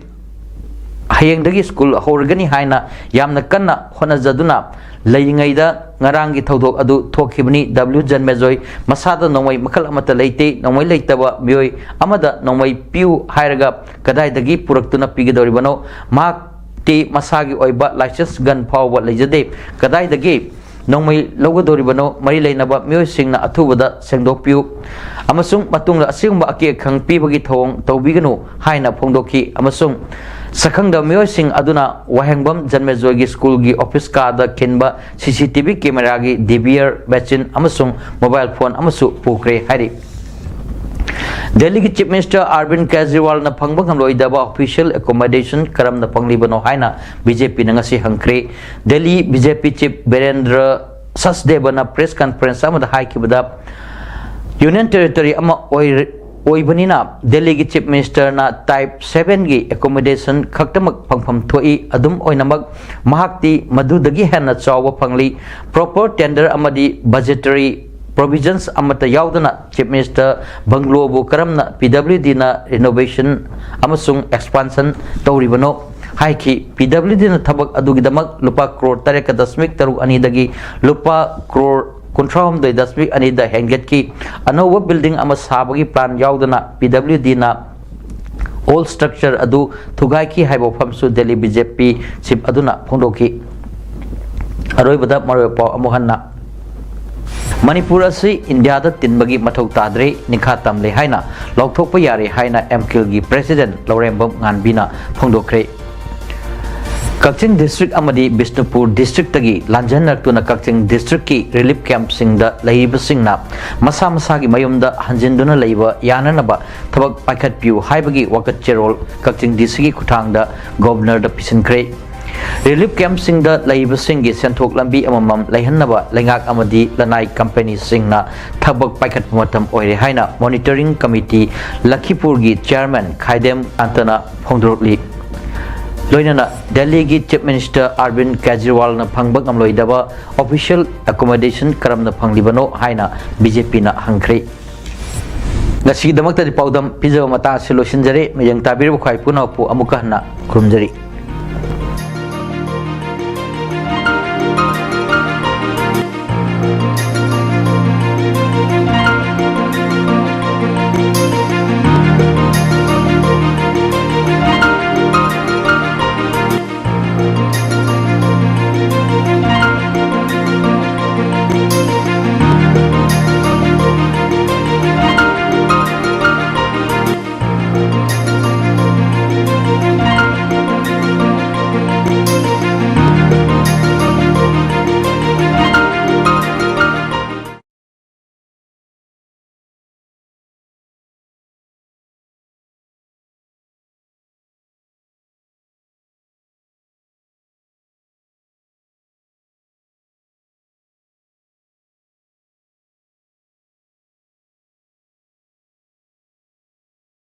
ꯍꯌꯦꯡꯗꯒꯤ school ꯍꯧꯔꯒꯅꯤ ꯍꯥꯏꯅ ꯌꯥꯝꯅ ꯀꯟꯅ ꯍꯣꯠꯅꯖꯗꯨꯅ ꯂꯩꯔꯤꯉꯩꯗ ꯉꯔꯥꯡꯒꯤ ꯊꯧꯗꯣꯛ ꯑꯗꯨ ꯊꯣꯛꯈꯤꯕꯅꯤ꯫ W ꯖꯟꯃꯦꯖꯣꯏ ꯃꯁꯥꯗ ꯅꯣꯡꯃꯩ ꯃꯈꯜ ꯑꯃꯠꯇ ꯂꯩꯇꯦ꯫ ꯅꯣꯡꯃꯩ ꯂꯩꯇꯕ ꯃꯤꯑꯣꯏ ꯑꯃꯗ ꯅꯣꯡꯃꯩ ꯄꯤꯌꯨ ꯍꯥꯏꯔꯒ ꯀꯗꯥꯏꯗꯒꯤ ꯄꯨꯔꯛꯇꯨꯅ ꯄꯤꯒꯗꯧꯔꯤꯕꯅꯣ? ꯃꯍꯥꯛ ꯇꯤ ꯃꯁꯥꯒꯤ ꯑꯣꯏꯕ ꯂꯥꯏꯁꯦꯟꯁ ꯒꯟ ꯐꯥꯎꯕ ꯂꯩꯖꯗꯦ꯫ ꯀꯗꯥꯏꯗꯒꯤ ꯅꯣꯡꯃꯩ ꯂꯧꯒꯗꯧꯔꯤꯕꯅꯣ? ꯃꯔꯤ ꯂꯩꯅꯕ ꯃꯤꯑꯣꯏꯁꯤꯡꯅ ꯑꯊꯨꯕꯗ ꯁꯦꯡꯗꯣꯛꯄꯤꯌꯨ ꯑꯃꯁꯨꯡ ꯃꯇꯨꯡꯗ ꯑꯁꯤꯒꯨꯝꯕ ꯑꯀꯦ ꯑꯈꯪ ꯄꯤꯕꯒꯤ ꯊꯧꯑꯣꯡ ꯇꯧꯕꯤꯒꯅꯨ ꯍꯥꯏꯅ ꯐꯣꯡꯗꯣꯛꯈꯤ꯫ ꯑꯃꯁꯨꯡ ꯁꯛꯈꯪꯗꯕ ꯃꯤꯑꯣꯏꯁꯤꯡ ꯑꯗꯨꯅ ꯋꯥꯍꯦꯡꯕꯝ ꯖꯟꯃꯦꯖꯣꯏꯒꯤ ꯁ꯭ꯀꯨꯜꯒꯤ ꯑꯣꯐꯤꯁ ꯀꯥꯗ ꯈꯤꯟꯕ ꯁꯤ C T V ꯀꯦꯃꯦꯔꯥꯒꯤ D V R machine ꯑꯃꯁꯨꯡ ꯃꯣꯕꯥꯏꯜ ꯐꯣꯟ ꯑꯃꯁꯨ ꯄꯨꯈ꯭ꯔꯦ ꯍꯥꯏꯔꯤ꯫ ꯗꯦꯜꯂꯤꯒꯤ ꯆꯤꯐ ꯃꯤꯅꯤꯁꯇꯔ ꯑꯔꯕꯤꯟ ꯀꯦꯖꯔꯤꯋꯥꯜꯅ ꯐꯪꯕ ꯉꯝꯂꯣꯏꯗꯕ ꯑꯣꯐꯤꯁꯤꯌꯦꯜ ꯑꯦꯀꯣꯃꯣꯗꯦꯁꯟ ꯀꯔꯝꯅ ꯐꯪꯂꯤꯕꯅꯣ ꯍꯥꯏꯅ ꯕꯤ ꯖꯦ ꯄꯤꯅ ꯉꯁꯤ ꯍꯪꯈ꯭ꯔꯦ꯫ ꯗꯦꯜꯂꯤ ꯕꯤ ꯖꯦ ꯄꯤ ꯆꯤꯐ ꯕꯤꯔꯦꯟꯗ꯭ꯔ ꯁꯆꯗꯦꯕꯅ ꯄ꯭ꯔꯦꯁ ꯀꯟꯐꯔꯦꯟꯁ ꯑꯃꯗ ꯍꯥꯏꯈꯤꯕꯗ, ꯌꯨꯅꯤꯌꯟ ꯇꯦꯔꯤꯇꯣꯔꯤ ꯑꯃ ꯑꯣꯏꯔ-, ꯑꯣꯏꯕꯅꯤꯅ ꯗꯦꯜꯂꯤꯒꯤ ꯆꯤꯐ ꯃꯤꯅꯤꯁꯇꯔꯅ ꯇꯥꯏꯞ ꯁꯚꯦꯟꯒꯤ ꯑꯦꯀꯣꯃꯣꯗꯦꯁꯟ ꯈꯛꯇꯃꯛ ꯐꯪꯐꯝ ꯊꯣꯛꯏ꯫ ꯑꯗꯨꯝ ꯑꯣꯏꯅꯃꯛ, ꯃꯍꯥꯛꯇꯤ ꯃꯗꯨꯗꯒꯤ ꯍꯦꯟꯅ ꯆꯥꯎꯕ ꯐꯪꯂꯤ꯫ ꯄ꯭ꯔꯣꯄꯔ ꯇꯦꯟꯗꯔ ꯑꯃꯗꯤ ꯕꯖꯦꯇꯔꯤ ꯄ꯭ꯔꯣꯚꯤꯖꯟꯁ ꯑꯃꯠꯇ ꯌꯥꯎꯗꯅ ꯆꯤꯐ ꯃꯤꯅꯤꯁꯇꯔ ꯕꯪꯒ꯭ꯂꯣꯕꯨ ꯀꯔꯝꯅ ꯄꯤ ꯗꯕ꯭ꯂꯤꯎ ꯗꯤꯅ ꯔꯤꯅꯣꯚꯦꯁꯟ ꯑꯃꯁꯨꯡ ꯑꯦꯛꯁꯄꯥꯟꯁꯟ ꯇꯧꯔꯤꯕꯅꯣ ꯍꯥꯏꯈꯤ꯫ ꯄꯤ ꯗꯕ꯭ꯂꯤꯎ ꯗꯤꯅ ꯊꯕꯛ ꯑꯗꯨꯒꯤꯗꯃꯛ ꯂꯨꯄꯥ ꯀ꯭ꯔꯣꯔ ꯇꯔꯦꯠꯀ ꯗꯁꯃꯤꯛ ꯇꯔꯨꯛ ꯑꯅꯤꯗꯒꯤ ꯂꯨꯄꯥ ꯀ꯭ꯔꯣꯔ ꯀꯨꯟꯊ꯭ꯔꯥ ꯍꯨꯝꯗꯣꯏ ꯗꯁꯃꯤꯛ ꯑꯅꯤꯗ ꯍꯦꯟꯒꯠꯈꯤ꯫ ꯑꯅꯧꯕ ꯕꯤꯜꯗꯤꯡ ꯑꯃ ꯁꯥꯕꯒꯤ ꯄ꯭ꯂꯥꯟ ꯌꯥꯎꯗꯅ ꯄꯤ ꯗꯕ꯭ꯂꯤꯎ ꯗꯤꯅ ꯑꯣꯜ ꯁ꯭ꯇ꯭ꯔꯛꯆꯔ ꯑꯗꯨ ꯊꯨꯒꯥꯏꯈꯤ ꯍꯥꯏꯕ ꯋꯥꯐꯝꯁꯨ ꯗꯦꯜꯂꯤ ꯕꯤ ꯖꯦ ꯄꯤ ꯆꯤꯐ ꯑꯗꯨꯅ ꯐꯣꯡꯗꯣꯛꯈꯤ꯫ ꯑꯔꯣꯏꯕꯗ ꯃꯔꯨꯑꯣꯏꯕ ꯄꯥꯎ ꯑꯃꯨꯛ ꯍꯟꯅ꯫ ꯃꯅꯤꯄꯨꯔ ꯑꯁꯤ ꯏꯟꯗꯤꯌꯥꯗ ꯇꯤꯟꯕꯒꯤ ꯃꯊꯧ ꯇꯥꯗ꯭ꯔꯦ, ꯅꯤꯡꯈꯥ ꯇꯝꯂꯦ ꯍꯥꯏꯅ ꯂꯥꯎꯊꯣꯛꯄ ꯌꯥꯔꯦ ꯍꯥꯏꯅ ꯑꯦꯝ ꯀꯤꯜꯒꯤ ꯄ꯭ꯔꯦꯁꯤꯗꯦꯟꯠ ꯂꯧꯔꯦꯝꯕꯝ ꯉꯥꯟꯕꯤꯅ ꯐꯣꯡꯗꯣꯛꯈ꯭ꯔꯦ꯫ ꯀꯛꯆꯤꯡ ꯗꯤꯁꯇ꯭ꯔꯤꯛ ꯑꯃꯗꯤ ꯕꯤꯁꯅꯨꯄꯨꯔ ꯗꯤꯁꯇ꯭ꯔꯤꯛꯇꯒꯤ ꯂꯥꯟꯖꯦꯟꯅꯔꯛꯇꯨꯅ ꯀꯛꯆꯤꯡ ꯗꯤꯁꯇ꯭ꯔꯤꯛꯀꯤ ꯔꯤꯂꯤꯐ ꯀꯦꯝꯞꯁꯤꯡꯗ ꯂꯩꯔꯤꯕꯁꯤꯡꯅ ꯃꯁꯥ ꯃꯁꯥꯒꯤ ꯃꯌꯨꯝꯗ ꯍꯟꯖꯤꯟꯗꯨꯅ ꯂꯩꯕ ꯌꯥꯅꯅꯕ ꯊꯕꯛ ꯄꯥꯏꯈꯠꯄꯤꯌꯨ ꯍꯥꯏꯕꯒꯤ ꯋꯥꯀꯠ ꯆꯦꯔꯣꯜ ꯀꯛꯆꯤꯡ ꯗꯤ ꯁꯤꯒꯤ ꯈꯨꯠꯊꯥꯡꯗ ꯒꯣꯕꯔꯅꯔꯗ ꯄꯤꯁꯤꯟꯈ꯭ꯔꯦ꯫ ꯔꯤꯂꯤꯐ ꯀꯦꯝꯞꯁꯤꯡꯗ ꯂꯩꯔꯤꯕꯁꯤꯡꯒꯤ ꯁꯦꯟꯊꯣꯛ ꯂꯝꯕꯤ ꯑꯃꯃꯝ ꯂꯩꯍꯟꯅꯕ ꯂꯩꯉꯥꯛ ꯑꯃꯗꯤ ꯂꯅꯥꯏ ꯀꯝꯄꯦꯅꯤꯁꯤꯡꯅ ꯊꯕꯛ ꯄꯥꯏꯈꯠꯄ ꯃꯇꯝ ꯑꯣꯏꯔꯦ ꯍꯥꯏꯅ ꯃꯣꯅꯤꯇꯔꯤꯡ ꯀꯃꯤꯇꯤ ꯂꯈꯤꯄꯨꯔꯒꯤ ꯆꯤꯌꯥꯔꯃꯦꯟ ꯈꯥꯏꯗꯦꯝ ꯀꯥꯟꯇꯅ ꯐꯣꯡꯗꯣꯔꯛꯂꯤ꯫ ꯂꯣꯏꯅꯅ ꯗꯦꯜꯂꯤꯒꯤ ꯆꯤꯐ ꯃꯤꯅꯤꯁꯇꯔ ꯑꯔꯕꯤꯟ ꯀꯦꯖꯔꯤꯋꯥꯜꯅ ꯐꯪꯕ ꯉꯝꯂꯣꯏꯗꯕ ꯑꯣꯐꯤꯁꯤꯌꯦꯜ ꯑꯦꯀꯣꯃꯣꯗꯦꯁꯟ ꯀꯔꯝꯅ ꯐꯪꯂꯤꯕꯅꯣ ꯍꯥꯏꯅ ꯕꯤ ꯖꯦ ꯄꯤꯅ ꯍꯪꯈ꯭ꯔꯦ꯫ ꯉꯁꯤꯒꯤꯗꯃꯛꯇꯗꯤ ꯄꯥꯎꯗꯝ ꯄꯤꯖꯕ ꯃꯇꯥꯡ ꯑꯁꯤ ꯂꯣꯏꯁꯤꯟꯖꯔꯦ꯫ ꯃꯤꯠꯌꯦꯡ ꯇꯥꯕꯤꯔꯤꯕ ꯈ꯭ꯋꯥꯏ ꯄꯨꯝꯅꯃꯛꯄꯨ ꯑꯃꯨꯛꯀ ꯍꯟꯅ ꯈꯨꯔꯨꯝꯖꯔꯤ꯫